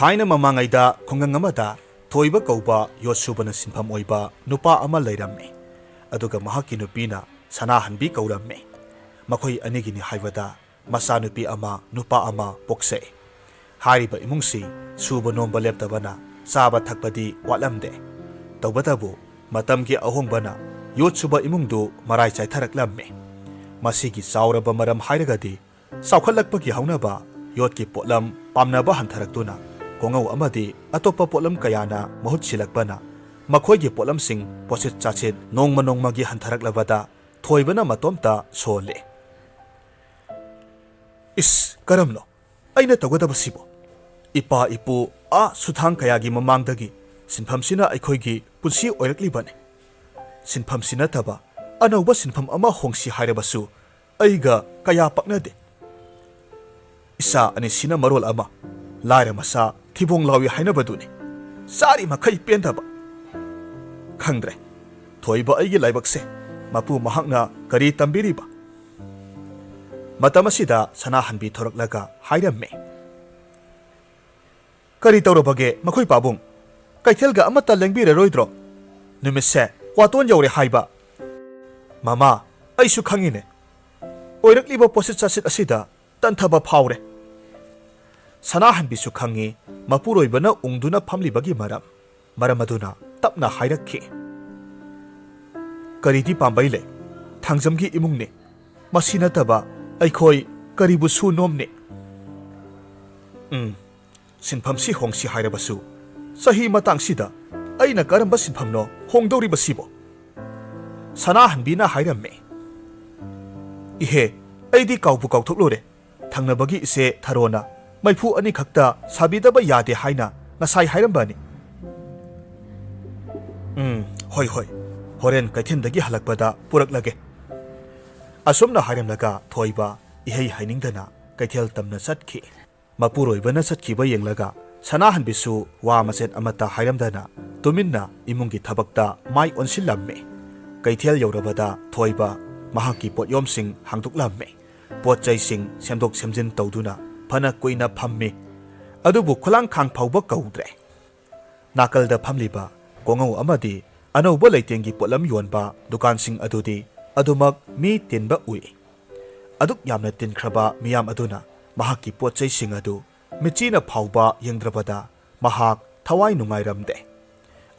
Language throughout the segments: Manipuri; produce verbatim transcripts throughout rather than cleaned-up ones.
ꯊꯥꯏꯅ ꯃꯃꯥꯡꯉꯩꯗ ꯈꯨꯡꯒꯪ ꯑꯃꯗ ꯊꯣꯏꯕ ꯀꯧꯕ ꯌꯣꯠ ꯁꯨꯕꯅ ꯁꯤꯟꯐꯝ ꯑꯣꯏꯕ ꯅꯨꯄꯥ ꯑꯃ ꯂꯩꯔꯝꯃꯤ꯫ ꯑꯗꯨꯒ ꯃꯍꯥꯛꯀꯤ ꯅꯨꯄꯤꯅ ꯁꯅꯥꯍꯟꯕꯤ ꯀꯧꯔꯝꯃꯤ꯫ ꯃꯈꯣꯏ ꯑꯅꯤꯒꯤꯅꯤ ꯍꯥꯏꯕꯗ ꯃꯆꯥꯅꯨꯄꯤ ꯑꯃ, ꯅꯨꯄꯥ ꯑꯃ ꯄꯣꯛꯆꯩ꯫ ꯍꯥꯏꯔꯤꯕ ꯏꯃꯨꯡꯁꯤ ꯁꯨꯕ ꯅꯣꯝꯕ ꯂꯦꯞꯇꯕꯅ ꯆꯥꯕ ꯊꯛꯄꯗꯤ ꯋꯥꯠꯂꯝꯗꯦ꯫ ꯇꯧꯕꯇꯕꯨ ꯃꯇꯝꯒꯤ ꯑꯍꯣꯡꯕꯅ ꯌꯣꯠ ꯁꯨꯕ ꯏꯃꯨꯡꯗꯨ ꯃꯔꯥꯏ ꯆꯥꯏꯊꯔꯛꯂꯝꯃꯤ꯫ ꯃꯁꯤꯒꯤ ꯆꯥꯎꯔꯕ ꯃꯔꯝ ꯍꯥꯏꯔꯒꯗꯤ ꯆꯥꯎꯈꯠꯂꯛꯄꯒꯤ ꯍꯧꯅꯕ ꯌꯣꯠꯀꯤ ꯄꯣꯠꯂꯝ ꯄꯥꯝꯅꯕ ꯍꯟꯊꯔꯛꯇꯨꯅ ꯈꯣꯡꯉꯧ ꯑꯃꯗꯤ ꯑꯇꯣꯞꯄ ꯄꯣꯠꯂꯝ ꯀꯌꯥꯅ ꯃꯍꯨꯠ ꯁꯤꯜꯂꯛꯄꯅ ꯃꯈꯣꯏꯒꯤ ꯄꯣꯠꯂꯝꯁꯤꯡ ꯄꯣꯠꯁꯤꯠ ꯆꯥꯁꯤꯠ ꯅꯣꯡꯃ ꯅꯣꯡꯃꯒꯤ ꯍꯟꯊꯔꯛꯂꯕꯗ ꯊꯣꯏꯕꯅ ꯃꯇꯣꯝꯇ ꯁꯣꯜꯂꯤ꯫ "ꯏꯁ, ꯀꯔꯝꯅꯣ ꯑꯩꯅ ꯇꯧꯒꯗꯕꯁꯤꯕꯣ? ꯏꯄꯥ ꯏꯄꯨ ꯑꯥ ꯁꯨꯊꯥꯡ ꯀꯌꯥꯒꯤ ꯃꯃꯥꯡꯗꯒꯤ ꯁꯤꯟꯐꯝꯁꯤꯅ ꯑꯩꯈꯣꯏꯒꯤ ꯄꯨꯟꯁꯤ ꯑꯣꯏꯔꯛꯂꯤꯕꯅꯤ꯫ ꯁꯤꯟꯐꯝꯁꯤ ꯅꯠꯇꯕ ꯑꯅꯧꯕ ꯁꯤꯟꯐꯝ ꯑꯃ ꯍꯣꯡꯁꯤ ꯍꯥꯏꯔꯕꯁꯨ ꯑꯩꯒ ꯀꯌꯥ ꯄꯛꯅꯗꯦ꯫ ꯏꯆꯥ ꯑꯅꯤꯁꯤꯅ ꯃꯔꯣꯜ ꯑꯃ, ꯂꯥꯏꯔ ꯃꯆꯥ ꯊꯤꯕꯣꯡ ꯂꯥꯎꯏ ꯍꯥꯏꯅꯕꯗꯨꯅꯤ꯫ ꯆꯥꯔꯤ ꯃꯈꯩ ꯄꯦꯟꯗꯕ꯫ ꯈꯪꯗ꯭ꯔꯦ, ꯊꯣꯏꯕ ꯑꯩꯒꯤ ꯂꯥꯏꯕꯛꯁꯦ, ꯃꯄꯨ ꯃꯍꯥꯛꯅ ꯀꯔꯤ ꯇꯝꯕꯤꯔꯤꯕ?" ꯃꯇꯝ ꯑꯁꯤꯗ ꯁꯅꯥꯍꯟꯕꯤ ꯊꯣꯔꯛꯂꯒ ꯍꯥꯏꯔꯝꯃꯤ, "ꯀꯔꯤ ꯇꯧꯔꯕꯒꯦ ꯃꯈꯣꯏ ꯄꯥꯕꯨꯡ? ꯀꯩꯊꯦꯜꯒ ꯑꯃꯠꯇ ꯂꯦꯡꯕꯤꯔꯔꯣꯏꯗ꯭ꯔꯣ? ꯅꯨꯃꯤꯠꯁꯦ ꯋꯥꯇꯣꯟ ꯌꯧꯔꯦ ꯍꯥꯏꯕ꯫" "ꯃꯃꯥ, ꯑꯩꯁꯨ ꯈꯪꯉꯤꯅꯦ꯫ ꯑꯣꯏꯔꯛꯂꯤꯕ ꯄꯣꯠꯁꯤꯠ ꯆꯥꯁꯤꯠ ꯑꯁꯤꯗ ꯇꯟꯊꯕ ꯐꯥꯎꯔꯦ꯫" ꯁꯅꯥꯍꯟꯕꯤꯁꯨ ꯈꯪꯉꯤ ꯃꯄꯨꯔꯣꯏꯕꯅ ꯎꯪꯗꯨꯅ ꯐꯝꯂꯤꯕꯒꯤ ꯃꯔꯝ꯫ ꯃꯔꯝ ꯑꯗꯨꯅ ꯇꯞꯅ ꯍꯥꯏꯔꯛꯈꯤ, "ꯀꯔꯤꯗꯤ ꯄꯥꯝꯕꯩ ꯂꯩ? ꯊꯥꯡꯖꯝꯒꯤ ꯏꯃꯨꯡꯅꯤ꯫ ꯃꯁꯤ ꯅꯠꯇꯕ ꯑꯩꯈꯣꯏ ꯀꯔꯤꯕꯨ ꯁꯨ ꯅꯣꯝꯅꯤ?" "ꯎꯝ, ꯁꯤꯟꯐꯝꯁꯤ ꯍꯣꯡꯁꯤ ꯍꯥꯏꯔꯕꯁꯨ ꯆꯍꯤ ꯃꯇꯥꯡꯁꯤꯗ ꯑꯩꯅ ꯀꯔꯝꯕ ꯁꯤꯟꯐꯝꯅꯣ ꯍꯣꯡꯗꯧꯔꯤꯕꯁꯤꯕꯣ?" ꯁꯅꯥꯍꯟꯕꯤꯅ ꯍꯥꯏꯔꯝꯃꯤ, "ꯏꯍꯦ, ꯑꯩꯗꯤ ꯀꯥꯎꯕꯨ ꯀꯥꯎꯊꯣꯛꯂꯨꯔꯦ꯫ ꯊꯪꯅꯕꯒꯤ ꯏꯆꯦ ꯊꯔꯣꯅ ꯃꯩꯐꯨ ꯑꯅꯤꯈꯛꯇ ꯁꯥꯕꯤꯗꯕ ꯌꯥꯗꯦ ꯍꯥꯏꯅ ꯉꯁꯥꯏ ꯍꯥꯏꯔꯝꯕꯅꯤ꯫" "ꯎꯝ, ꯍꯣꯏ ꯍꯣꯏ, ꯍꯣꯔꯦꯟ ꯀꯩꯊꯦꯜꯗꯒꯤ ꯍꯜꯂꯛꯄꯗ ꯄꯨꯔꯛꯂꯒꯦ꯫" ꯑꯁꯨꯝꯅ ꯍꯥꯏꯔꯝꯂꯒ ꯊꯣꯏꯕ ꯏꯍꯩ ꯍꯩꯅꯤꯡꯗꯅ ꯀꯩꯊꯦꯜ ꯇꯝꯅ ꯆꯠꯈꯤ꯫ ꯃꯄꯨꯔꯣꯏꯕꯅ ꯆꯠꯈꯤꯕ ꯌꯦꯡꯂꯒ ꯁꯅꯥꯍꯟꯕꯤꯁꯨ ꯋꯥ ꯃꯆꯦꯠ ꯑꯃꯠꯇ ꯍꯥꯏꯔꯝꯗꯅ ꯇꯨꯃꯤꯟꯅ ꯏꯃꯨꯡꯒꯤ ꯊꯕꯛꯇ ꯃꯥꯏ ꯑꯣꯟꯁꯤꯜꯂꯝꯃꯤ꯫ ꯀꯩꯊꯦꯜ ꯌꯧꯔꯕꯗ ꯊꯣꯏꯕ ꯃꯍꯥꯛꯀꯤ ꯄꯣꯠꯌꯣꯝꯁꯤꯡ ꯍꯥꯡꯗꯣꯛꯂꯝꯃꯤ꯫ ꯄꯣꯠ ꯆꯩꯁꯤꯡ ꯁꯦꯝꯗꯣꯛ ꯁꯦꯝꯖꯤꯟ ꯇꯧꯗꯨꯅ ꯐꯅ ꯀꯨꯏꯅ ꯐꯝꯃꯤ꯫ ꯑꯗꯨꯕꯨ ꯈꯨꯂꯥꯡꯈꯥꯡ ꯐꯥꯎꯕ ꯀꯧꯗ꯭ꯔꯦ꯫ ꯅꯥꯀꯜꯗ ꯐꯝꯂꯤꯕ ꯀꯣꯉꯧ ꯑꯃꯗꯤ ꯑꯅꯧꯕ ꯂꯩꯇꯦꯡꯒꯤ ꯄꯣꯠꯂꯝ ꯌꯣꯟꯕ ꯗꯨꯀꯥꯟꯁꯤꯡ ꯑꯗꯨꯗꯤ ꯑꯗꯨꯃꯛ ꯃꯤ ꯇꯤꯟꯕ ꯎꯏ꯫ ꯑꯗꯨꯛ ꯌꯥꯝꯅ ꯇꯤꯟꯈ꯭ꯔꯕ ꯃꯤꯌꯥꯝ ꯑꯗꯨꯅ ꯃꯍꯥꯛꯀꯤ ꯄꯣꯠ ꯆꯩꯁꯤꯡ ꯑꯗꯨ ꯃꯤꯠꯆꯤꯅ ꯐꯥꯎꯕ ꯌꯦꯡꯗ꯭ꯔꯕꯗ ꯃꯍꯥꯛ ꯊꯋꯥꯏ ꯅꯨꯡꯉꯥꯏꯔꯝꯗꯦ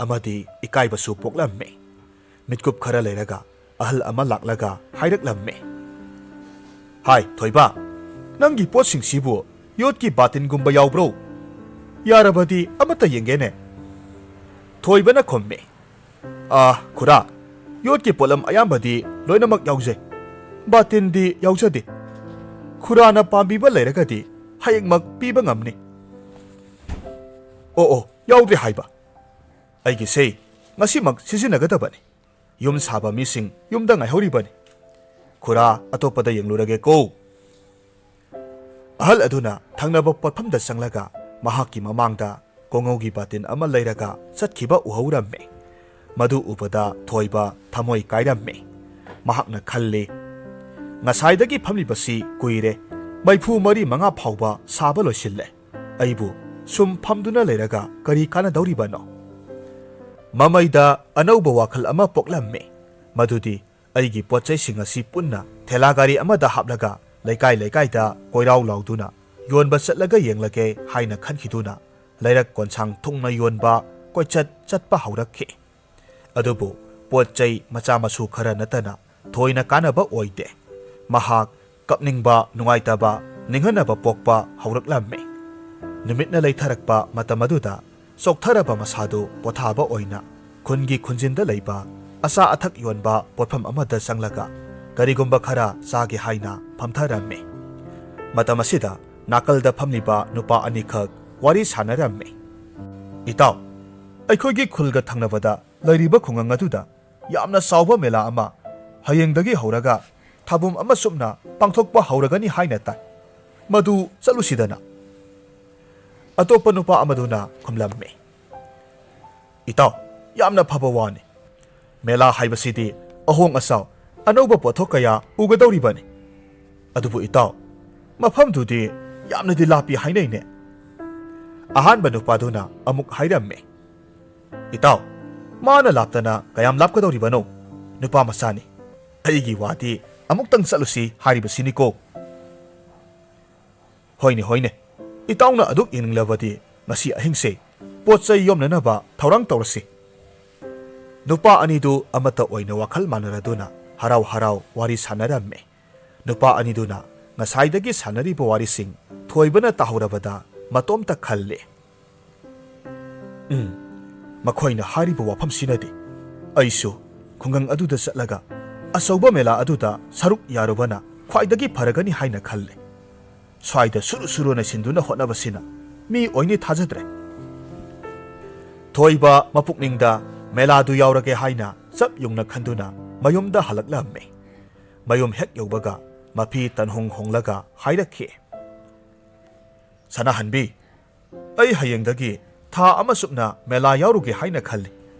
ꯑꯃꯗꯤ ꯏꯀꯥꯏꯕꯁꯨ ꯄꯣꯛꯂꯝꯃꯤ꯫ ꯃꯤꯠꯀꯨꯞ ꯈꯔ ꯂꯩꯔꯒ ꯑꯍꯜ ꯑꯃ ꯂꯥꯛꯂꯒ ꯍꯥꯏꯔꯛꯂꯝꯃꯤ, "ꯍꯥꯏ, ꯊꯣꯏꯕ, ꯅꯪꯒꯤ ꯄꯣꯠꯁꯤꯡꯁꯤꯕꯨ ꯌꯣꯠꯀꯤ ꯕꯥꯇꯤꯟꯒꯨꯝꯕ ꯌꯥꯎꯕ꯭ꯔꯣ? ꯌꯥꯔꯕꯗꯤ ꯑꯃꯠꯇ ꯌꯦꯡꯒꯦꯅꯦ?" ꯊꯣꯏꯕꯅ ꯈꯨꯝꯃꯤ, "ꯑꯥ, ꯈꯨꯔꯥ, ꯌꯣꯠꯀꯤ ꯄꯣꯠꯂꯝ ꯑꯌꯥꯝꯕꯗꯤ ꯂꯣꯏꯅꯃꯛ ꯌꯥꯎꯖꯩ꯫ ꯕꯥꯇꯤꯟꯗꯤ ꯌꯥꯎꯖꯗꯦ꯫ ꯈꯨꯔꯥꯅ ꯄꯥꯝꯕꯤꯕ ꯂꯩꯔꯒꯗꯤ ꯍꯌꯦꯡꯃꯛ ꯄꯤꯕ ꯉꯝꯅꯤ꯫" "ꯑꯣ, ꯑꯣ, ꯌꯥꯎꯗ꯭ꯔꯦ ꯍꯥꯏꯕ? ꯑꯩꯒꯤꯁꯦ ꯉꯁꯤꯃꯛ ꯁꯤꯖꯤꯟꯅꯒꯗꯕꯅꯤ꯫ ꯌꯨꯝ ꯁꯥꯕ ꯃꯤꯁꯤꯡ ꯌꯨꯝꯗ ꯉꯥꯏꯍꯧꯔꯤꯕꯅꯤ꯫ ꯈꯨꯔꯥ, ꯑꯇꯣꯞꯄꯗ ꯌꯦꯡꯂꯨꯔꯒꯦꯀꯣ꯫" ꯑꯍꯜ ꯑꯗꯨꯅ ꯊꯪꯅꯕ ꯄꯣꯠꯐꯝꯗ ꯆꯪꯂꯒ ꯃꯍꯥꯛꯀꯤ ꯃꯃꯥꯡꯗ ꯀꯣꯉꯧꯒꯤ ꯕꯥꯇꯤꯟ ꯑꯃ ꯂꯩꯔꯒ ꯆꯠꯈꯤꯕ ꯎꯍꯧꯔꯝꯃꯤ꯫ ꯃꯗꯨ ꯎꯕꯗ ꯊꯣꯏꯕ ꯊꯃꯣꯏ ꯀꯥꯏꯔꯝꯃꯤ꯫ ꯃꯍꯥꯛꯅ ꯈꯜꯂꯤ, "ꯉꯁꯥꯏꯗꯒꯤ ꯐꯝꯂꯤꯕꯁꯤ ꯀꯨꯏꯔꯦ, ꯃꯩꯐꯨ ꯃꯔꯤ ꯃꯉꯥ ꯐꯥꯎꯕ ꯁꯥꯕ ꯂꯣꯏꯁꯤꯜꯂꯦ꯫ ꯑꯩꯕꯨ ꯁꯨꯝ ꯐꯝꯗꯨꯅ ꯂꯩꯔꯒ ꯀꯔꯤ ꯀꯥꯟꯅꯗꯧꯔꯤꯕꯅꯣ?" ꯃꯃꯩꯗ ꯑꯅꯧꯕ ꯋꯥꯈꯜ ꯑꯃ ꯄꯣꯛꯂꯝꯃꯤ, ꯃꯗꯨꯗꯤ ꯑꯩꯒꯤ ꯄꯣꯠꯆꯩꯁꯤꯡ ꯑꯁꯤ ꯄꯨꯟꯅ ꯊꯦꯂꯥ ꯒꯥꯔꯤ ꯑꯃꯗ ꯍꯥꯞꯂꯒ ꯂꯩꯀꯥꯏ ꯂꯩꯀꯥꯏꯗ ꯀꯣꯏꯔꯥꯎ ꯂꯥꯎꯗꯨꯅ ꯌꯣꯟꯕ ꯆꯠꯂꯒ ꯌꯦꯡꯂꯒꯦ ꯍꯥꯏꯅ ꯈꯟꯈꯤꯗꯨꯅ ꯂꯩꯔꯛ ꯀꯣꯟꯁꯥꯡ ꯊꯨꯡꯅ ꯌꯣꯟꯕ ꯀꯣꯏꯆꯠ ꯆꯠꯄ ꯍꯧꯔꯛꯈꯤ꯫ ꯑꯗꯨꯕꯨ ꯄꯣꯠ ꯆꯩ ꯃꯆꯥ ꯃꯁꯨ ꯈꯔ ꯅꯠꯇꯅ ꯊꯣꯏꯅ ꯀꯥꯟꯅꯕ ꯑꯣꯏꯗꯦ꯫ ꯃꯍꯥꯛ ꯀꯞꯅꯤꯡꯕ, ꯅꯨꯡꯉꯥꯏꯇꯕ, ꯅꯤꯡꯍꯟꯅꯕ ꯄꯣꯛꯄ ꯍꯧꯔꯛꯂꯝꯃꯤ꯫ ꯅꯨꯃꯤꯠꯅ ꯂꯩꯊꯔꯛꯄ ꯃꯇꯝ ꯑꯗꯨꯗ ꯆꯣꯛꯊꯔꯕ ꯃꯁꯥꯗꯨ ꯄꯣꯊꯥꯕ ꯑꯣꯏꯅ ꯈꯨꯟꯒꯤ ꯈꯨꯟꯖꯤꯟꯗ ꯂꯩꯕ ꯑꯆꯥ ꯑꯊꯛ ꯌꯣꯟꯕ ꯄꯣꯠꯐꯝ ꯑꯃꯗ ꯆꯪꯂꯒ ꯀꯔꯤꯒꯨꯝꯕ ꯈꯔ ꯆꯥꯒꯦ ꯍꯥꯏꯅ ꯐꯝꯊꯔꯝꯃꯤ꯫ ꯃꯇꯝ ꯑꯁꯤꯗ ꯅꯥꯀꯜꯗ ꯐꯝꯂꯤꯕ ꯅꯨꯄꯥ ꯑꯅꯤꯈꯛ ꯋꯥꯔꯤ ꯁꯥꯟꯅꯔꯝꯃꯤ꯫ "ꯏꯇꯥꯎ, ꯑꯩꯈꯣꯏꯒꯤ ꯈꯨꯜꯒ ꯊꯪꯅꯕꯗ ꯂꯩꯔꯤꯕ ꯈꯨꯡꯒꯪ ꯑꯗꯨꯗ ꯌꯥꯝꯅ ꯆꯥꯎꯕ ꯃꯦꯂꯥ ꯑꯃ ꯍꯌꯦꯡꯗꯒꯤ ꯍꯧꯔꯒ ꯊꯥꯕꯨꯝ ꯑꯃ ꯆꯨꯞꯅ ꯄꯥꯡꯊꯣꯛꯄ ꯍꯧꯔꯒꯅꯤ ꯍꯥꯏꯅ ꯇꯥꯏ꯫ ꯃꯗꯨ ꯆꯠꯂꯨꯁꯤꯗꯅ?" ꯑꯇꯣꯞꯄ ꯅꯨꯄꯥ ꯑꯃꯗꯨꯅ ꯈꯨꯝꯂꯝꯃꯤ, "ꯏꯇꯥꯎ, ꯌꯥꯝꯅ ꯐꯕ ꯋꯥꯅꯤ꯫ ꯃꯦꯂꯥ ꯍꯥꯏꯕꯁꯤꯗꯤ ꯑꯍꯣꯡ ꯑꯆꯥꯎ, ꯑꯅꯧꯕ ꯄꯣꯠꯊꯣꯛ ꯀꯌꯥ ꯎꯒꯗꯧꯔꯤꯕꯅꯤ꯫ ꯑꯗꯨꯕꯨ ꯏꯇꯥꯎ, ꯃꯐꯝꯗꯨꯗꯤ ꯌꯥꯝꯅꯗꯤ ꯂꯥꯞꯄꯤ ꯍꯥꯏꯅꯩꯅꯦ?" ꯑꯍꯥꯟꯕ ꯅꯨꯄꯥꯗꯨꯅ ꯑꯃꯨꯛ ꯍꯥꯏꯔꯝꯃꯦ, "ꯏꯇꯥꯎ, ꯃꯥꯅ ꯂꯥꯞꯇꯅ ꯀꯌꯥꯝ ꯂꯥꯞꯀꯗꯧꯔꯤꯕꯅꯣ? ꯅꯨꯄꯥ ꯃꯆꯥꯅꯤ꯫ ꯑꯩꯒꯤ ꯋꯥꯗꯤ ꯑꯃꯨꯛꯇꯪ ꯆꯠꯂꯨꯁꯤ ꯍꯥꯏꯔꯤꯕꯁꯤꯅꯤꯀꯣ꯫" "ꯍꯣꯏꯅꯦ, ꯍꯣꯏꯅꯦ, ꯏꯇꯥꯎꯅ ꯑꯗꯨꯛ ꯌꯦꯡꯅꯤꯡꯂꯕꯗꯤ ꯉꯁꯤ ꯑꯍꯤꯡꯁꯦ ꯄꯣꯠ ꯆꯩ ꯌꯣꯝꯅꯅꯕ ꯊꯧꯔꯥꯡ ꯇꯧꯔꯁꯤ꯫" ꯅꯨꯄꯥ ꯑꯅꯤꯗꯨ ꯑꯃꯠꯇ ꯑꯣꯏꯅ ꯋꯥꯈꯜ ꯃꯥꯟꯅꯔꯗꯨꯅ ꯍꯔꯥꯎ ꯍꯔꯥꯎ ꯋꯥꯔꯤ ꯁꯥꯟꯅꯔꯝꯃꯤ꯫ ꯅꯨꯄꯥ ꯑꯅꯤꯗꯨꯅ ꯉꯁꯥꯏꯗꯒꯤ ꯁꯥꯟꯅꯔꯤꯕ ꯋꯥꯔꯤꯁꯤꯡ ꯊꯣꯏꯕꯅ ꯇꯥꯍꯧꯔꯕꯗ ꯃꯇꯣꯝꯇ ꯈꯜꯂꯦ, "ꯎꯝ, ꯃꯈꯣꯏꯅ ꯍꯥꯏꯔꯤꯕ ꯋꯥꯐꯝꯁꯤꯅꯗꯤ ꯑꯩꯁꯨ ꯈꯨꯡꯒꯪ ꯑꯗꯨꯗ ꯆꯠꯂꯒ ꯑꯆꯧꯕ ꯃꯦꯂꯥ ꯑꯗꯨꯗ ꯁꯔꯨꯛ ꯌꯥꯔꯨꯕꯅ ꯈ꯭ꯋꯥꯏꯗꯒꯤ ꯐꯔꯒꯅꯤ ꯍꯥꯏꯅ ꯈꯜꯂꯦ꯫ ꯁ꯭ꯋꯥꯏꯗ ꯁꯨꯔꯨ ꯁꯨꯔꯨ ꯅꯩꯁꯤꯟꯗꯨꯅ ꯍꯣꯠꯅꯕꯁꯤꯅ ꯃꯤ ꯑꯣꯏꯅꯤ ꯊꯥꯖꯗ꯭ꯔꯦ꯫" ꯊꯣꯏꯕ ꯃꯄꯨꯛꯅꯤꯡꯗ ꯃꯦꯂꯥꯗꯨ ꯌꯥꯎꯔꯒꯦ ꯍꯥꯏꯅ ꯆꯞ ꯌꯨꯡꯅ ꯈꯟꯗꯨꯅ ꯃꯌꯨꯝꯗ ꯍꯜꯂꯛꯂꯝꯃꯤ꯫ ꯃꯌꯨꯝ ꯍꯦꯛ ꯌꯧꯕꯒ ꯃꯐꯤ ꯇꯟꯍꯣꯡ ꯍꯣꯡꯂꯒ ꯍꯥꯏꯔꯛꯈꯤ, "ꯁꯅꯥꯍꯟꯕꯤ, ꯑꯩ ꯍꯌꯦꯡꯗꯒꯤ ꯊꯥ ꯑꯃ ꯆꯨꯞꯅ ꯃꯦꯂꯥ ꯌꯥꯎꯔꯨꯒꯦ ꯍꯥꯏꯅ ꯈꯜꯂꯤ꯫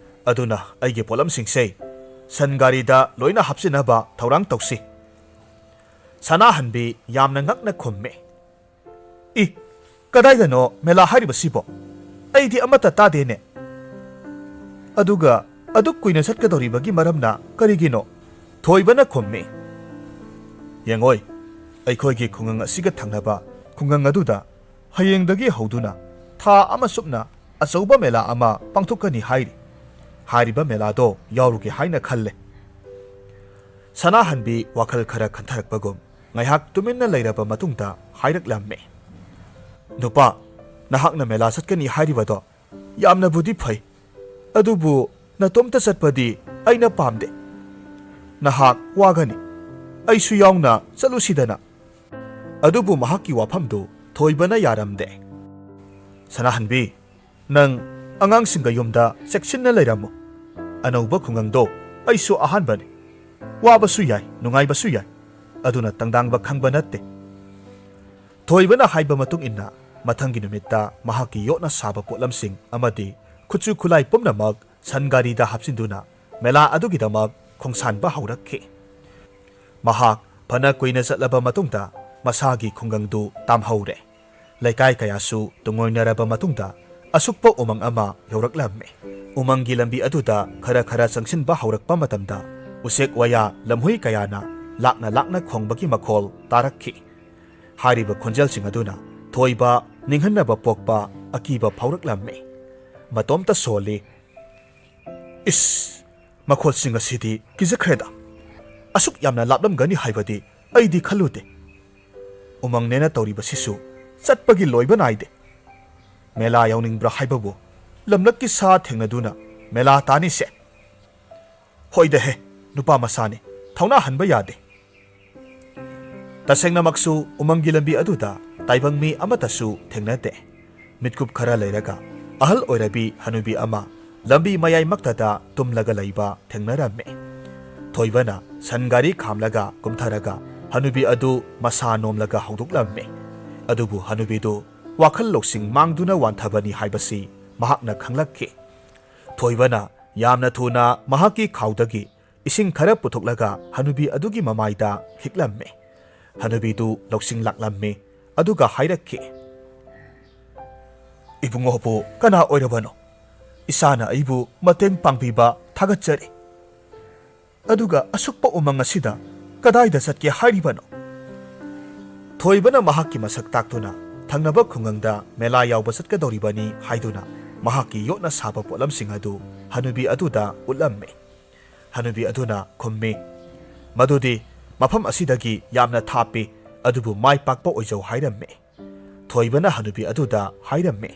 ꯑꯗꯨꯅ ꯑꯩꯒꯤ ꯄꯣꯠꯂꯝꯁꯤꯡꯁꯦ ꯁꯟ ꯒꯥꯔꯤꯗ ꯂꯣꯏꯅ ꯍꯥꯞꯆꯤꯟꯅꯕ ꯊꯧꯔꯥꯡ ꯇꯧꯁꯤ꯫" ꯁꯅꯥꯍꯟꯕꯤ ꯌꯥꯝꯅ ꯉꯛꯅ ꯈꯨꯝꯃꯤ, "ꯏ, ꯀꯗꯥꯏꯗꯅꯣ ꯃꯦꯂꯥ ꯍꯥꯏꯔꯤꯕꯁꯤꯕꯣ? ꯑꯩꯗꯤ ꯑꯃꯠꯇ ꯇꯥꯗꯦꯅꯦ꯫ ꯑꯗꯨꯒ ꯑꯗꯨꯛ ꯀꯨꯏꯅ ꯆꯠꯀꯗꯧꯔꯤꯕꯒꯤ ꯃꯔꯝꯅ ꯀꯔꯤꯒꯤꯅꯣ?" ꯊꯣꯏꯕꯅ ꯈꯨꯝꯃꯤ, "ꯌꯦꯡꯉꯣꯏ, ꯑꯩꯈꯣꯏꯒꯤ ꯈꯨꯡꯒꯪ ꯑꯁꯤꯒ ꯊꯪꯅꯕ ꯈꯨꯡꯒꯪ ꯑꯗꯨꯗ ꯍꯌꯦꯡꯗꯒꯤ ꯍꯧꯗꯨꯅ ꯊꯥ ꯑꯃ ꯆꯨꯞꯅ ꯑꯆꯧꯕ ꯃꯦꯂꯥ ꯑꯃ ꯄꯥꯡꯊꯣꯛꯀꯅꯤ ꯍꯥꯏꯔꯤ꯫ ꯍꯥꯏꯔꯤꯕ ꯃꯦꯂꯥꯗꯣ ꯌꯥꯎꯔꯨꯒꯦ ꯍꯥꯏꯅ ꯈꯜꯂꯦ꯫" ꯁꯅꯥꯍꯟꯕꯤ ꯋꯥꯈꯜ ꯈꯔ ꯈꯟꯊꯔꯛꯄꯒꯨꯝ ꯉꯥꯏꯍꯥꯛ ꯇꯨꯃꯤꯟꯅ ꯂꯩꯔꯕ ꯃꯇꯨꯡꯗ ꯍꯥꯏꯔꯛꯂꯝꯃꯤ, "ꯅꯨꯄꯥ, ꯅꯍꯥꯛꯅ ꯃꯦꯂꯥ ꯆꯠꯀꯅꯤ ꯍꯥꯏꯔꯤꯕꯗꯣ ꯌꯥꯝꯅꯕꯨꯗꯤ ꯐꯩ, ꯑꯗꯨꯕꯨ ꯅꯇꯣꯝꯇ ꯆꯠꯄꯗꯤ ꯑꯩꯅ ꯄꯥꯝꯗꯦ꯫ ꯅꯍꯥꯛ ꯋꯥꯒꯅꯤ, ꯑꯩꯁꯨ ꯌꯥꯎꯅ ꯆꯠꯂꯨꯁꯤꯗꯅ꯫" ꯑꯗꯨꯕꯨ ꯃꯍꯥꯛꯀꯤ ꯋꯥꯐꯝꯗꯨ ꯊꯣꯏꯕꯅ ꯌꯥꯔꯝꯗꯦ꯫ "ꯁꯅꯥꯍꯟꯕꯤ, ꯅꯪ ꯑꯉꯥꯡꯁꯤꯡꯒ ꯌꯨꯝꯗ ꯆꯦꯛꯁꯤꯟꯅ ꯂꯩꯔꯝꯃꯨ꯫ ꯑꯅꯧꯕ ꯈꯨꯡꯒꯪꯗꯣ ꯑꯩꯁꯨ ꯑꯍꯥꯟꯕꯅꯤ꯫ ꯋꯥꯕꯁꯨ ꯌꯥꯏ, ꯅꯨꯡꯉꯥꯏꯕꯁꯨ ꯌꯥꯏ, ꯑꯗꯨꯅ ꯇꯪꯗꯥꯡꯕ ꯈꯪꯕ ꯅꯠꯇꯦ꯫" ꯊꯣꯏꯕꯅ ꯍꯥꯏꯕ ꯃꯇꯨꯡ ꯏꯟꯅ ꯃꯊꯪꯒꯤ ꯅꯨꯃꯤꯠꯇ ꯃꯍꯥꯛꯀꯤ ꯌꯣꯠꯅ ꯁꯥꯕ ꯄꯣꯠꯂꯝꯁꯤꯡ ꯑꯃꯗꯤ ꯈꯨꯠꯁꯨ ꯈꯨꯠꯂꯥꯏ ꯄꯨꯝꯅꯃꯛ ꯁꯟ ꯒꯥꯔꯤꯗ ꯍꯥꯞꯆꯤꯟꯗꯨꯅ ꯃꯦꯂꯥ ꯑꯗꯨꯒꯤꯗꯃꯛ ꯈꯣꯡꯁꯥꯟꯕ ꯍꯧꯔꯛꯈꯤ꯫ ꯃꯍꯥꯛ ꯐꯅ ꯀꯨꯏꯅ ꯆꯠꯂꯕ ꯃꯇꯨꯡꯗ ꯃꯁꯥꯒꯤ ꯈꯨꯡꯒꯪꯗꯨ ꯇꯥꯝꯍꯧꯔꯦ꯫ ꯂꯩꯀꯥꯏ ꯀꯌꯥꯁꯨ ꯇꯨꯡꯑꯣꯏꯅꯔꯕ ꯃꯇꯨꯡꯗ ꯑꯁꯨꯛꯄ ꯎꯃꯪ ꯑꯃ ꯌꯧꯔꯛꯂꯝꯃꯤ꯫ ꯎꯃꯪꯒꯤ ꯂꯝꯕꯤ ꯑꯗꯨꯗ ꯈꯔ ꯈꯔ ꯆꯪꯁꯤꯟꯕ ꯍꯧꯔꯛꯄ ꯃꯇꯝꯗ ꯎꯆꯦꯛ ꯋꯥꯌꯥ, ꯂꯝꯍꯨꯏ ꯀꯌꯥꯅ ꯂꯥꯛꯅ ꯂꯥꯛꯅ ꯈꯣꯡꯕꯒꯤ ꯃꯈꯣꯜ ꯇꯥꯔꯛꯈꯤ꯫ ꯍꯥꯏꯔꯤꯕ ꯈꯣꯟꯖꯦꯜꯁꯤꯡ ꯑꯗꯨꯅ ꯊꯣꯏꯕ ꯅꯤꯡꯍꯟꯅꯕ ꯄꯣꯛꯄ ꯑꯀꯤꯕ ꯐꯥꯎꯔꯛꯂꯝꯃꯤ꯫ ꯃꯇꯣꯝꯇ ꯁꯣꯜꯂꯤ꯫ "ꯏꯁ, ꯃꯈꯣꯜꯁꯤꯡ ꯑꯁꯤꯗꯤ ꯀꯤꯖꯈ꯭ꯔꯦꯗ꯫ ꯑꯁꯨꯛ ꯌꯥꯝꯅ ꯂꯥꯞꯂꯝꯒꯅꯤ ꯍꯥꯏꯕꯗꯤ ꯑꯩꯗꯤ ꯈꯜꯂꯨꯗꯦ꯫ ꯎꯃꯪꯅꯦꯅ ꯇꯧꯔꯤꯕꯁꯤꯁꯨ ꯆꯠꯄꯒꯤ ꯂꯣꯏꯕ ꯅꯥꯏꯗꯦ꯫ ꯃꯦꯂꯥ ꯌꯥꯎꯅꯤꯡꯕ꯭ꯔꯥ ꯍꯥꯏꯕꯕꯨ ꯂꯝꯂꯛꯀꯤ ꯁꯥ ꯊꯦꯡꯅꯗꯨꯅ ꯃꯦꯂꯥ ꯇꯥꯅꯤꯁꯦ꯫ ꯍꯣꯏꯗꯍꯦ, ꯅꯨꯄꯥ ꯃꯆꯥꯅꯤ, ꯊꯧꯅꯥ ꯍꯟꯕ ꯌꯥꯗꯦ"꯫ ꯇꯁꯦꯡꯅꯃꯛꯁꯨ ꯎꯃꯪꯒꯤ ꯂꯝꯕꯤ ꯑꯗꯨꯗ ꯇꯥꯏꯕꯪ ꯃꯤ ꯑꯃꯠꯇꯁꯨ ꯊꯦꯡꯅꯗꯦ꯫ ꯃꯤꯠꯀꯨꯞ ꯈꯔ ꯂꯩꯔꯒ ꯑꯍꯜ ꯑꯣꯏꯔꯕꯤ ꯍꯅꯨꯕꯤ ꯑꯃ ꯂꯝꯕꯤ ꯃꯌꯥꯏꯃꯛꯇꯗ ꯇꯨꯝꯂꯒ ꯂꯩꯕ ꯊꯦꯡꯅꯔꯝꯃꯤ꯫ ꯊꯣꯏꯕꯅ ꯁꯟ ꯒꯥꯔꯤ ꯈꯥꯝꯂꯒ ꯀꯨꯝꯊꯔꯒ ꯍꯅꯨꯕꯤ ꯑꯗꯨ ꯃꯁꯥ ꯅꯣꯝꯂꯒ ꯍꯧꯗꯣꯛꯂꯝꯃꯤ꯫ ꯑꯗꯨꯕꯨ ꯍꯅꯨꯕꯤꯗꯨ ꯋꯥꯈꯜ ꯂꯧꯁꯤꯡ ꯃꯥꯡꯗꯨꯅ ꯋꯥꯟꯊꯕꯅꯤ ꯍꯥꯏꯕꯁꯤ ꯃꯍꯥꯛꯅ ꯈꯪꯂꯛꯈꯤ꯫ ꯊꯣꯏꯕꯅ ꯌꯥꯝꯅ ꯊꯨꯅ ꯃꯍꯥꯛꯀꯤ ꯈꯥꯎꯗꯒꯤ ꯏꯁꯤꯡ ꯈꯔ ꯄꯨꯊꯣꯛꯂꯒ ꯍꯅꯨꯕꯤ ꯑꯗꯨꯒꯤ ꯃꯃꯥꯏꯗ ꯈꯤꯛꯂꯝꯃꯤ꯫ ꯍꯅꯨꯕꯤꯗꯨ ꯂꯧꯁꯤꯡ ꯂꯥꯛꯂꯝꯃꯤ, ꯑꯗꯨꯒ ꯍꯥꯏꯔꯛꯈꯤ, "ꯏꯕꯨꯡꯉꯣꯕꯨ ꯀꯅꯥ ꯑꯣꯏꯔꯕꯅꯣ? ꯏꯆꯥꯅ ꯑꯩꯕꯨ ꯃꯇꯦꯡ ꯄꯥꯡꯕꯤꯕ ꯊꯥꯒꯠꯆꯔꯤ꯫ ꯑꯗꯨꯒ ꯑꯁꯨꯛꯄ ꯎꯃꯪ ꯑꯁꯤꯗ ꯀꯗꯥꯏꯗ ꯆꯠꯀꯦ ꯍꯥꯏꯔꯤꯕꯅꯣ?" ꯊꯣꯏꯕꯅ ꯃꯍꯥꯛꯀꯤ ꯃꯁꯛ ꯇꯥꯛꯇꯨꯅ ꯊꯪꯅꯕ ꯈꯨꯡꯒꯪꯗ ꯃꯦꯂꯥ ꯌꯥꯎꯕ ꯆꯠꯀꯗꯧꯔꯤꯕꯅꯤ ꯍꯥꯏꯗꯨꯅ ꯃꯍꯥꯛꯀꯤ ꯌꯣꯠꯅ ꯁꯥꯕ ꯄꯣꯠꯂꯝꯁꯤꯡ ꯑꯗꯨ ꯍꯅꯨꯕꯤ ꯑꯗꯨꯗ ꯎꯠꯂꯝꯃꯤ꯫ ꯍꯅꯨꯕꯤ ꯑꯗꯨꯅ ꯈꯨꯝꯃꯤ, "ꯃꯗꯨꯗꯤ ꯃꯐꯝ ꯑꯁꯤꯗꯒꯤ ꯌꯥꯝꯅ ꯊꯥꯞꯄꯤ, ꯑꯗꯨꯕꯨ ꯃꯥꯏ ꯄꯥꯛꯄ ꯑꯣꯏꯖꯧ" ꯍꯥꯏꯔꯝꯃꯤ꯫ ꯊꯣꯏꯕꯅ ꯍꯅꯨꯕꯤ ꯑꯗꯨꯗ ꯍꯥꯏꯔꯝꯃꯤ,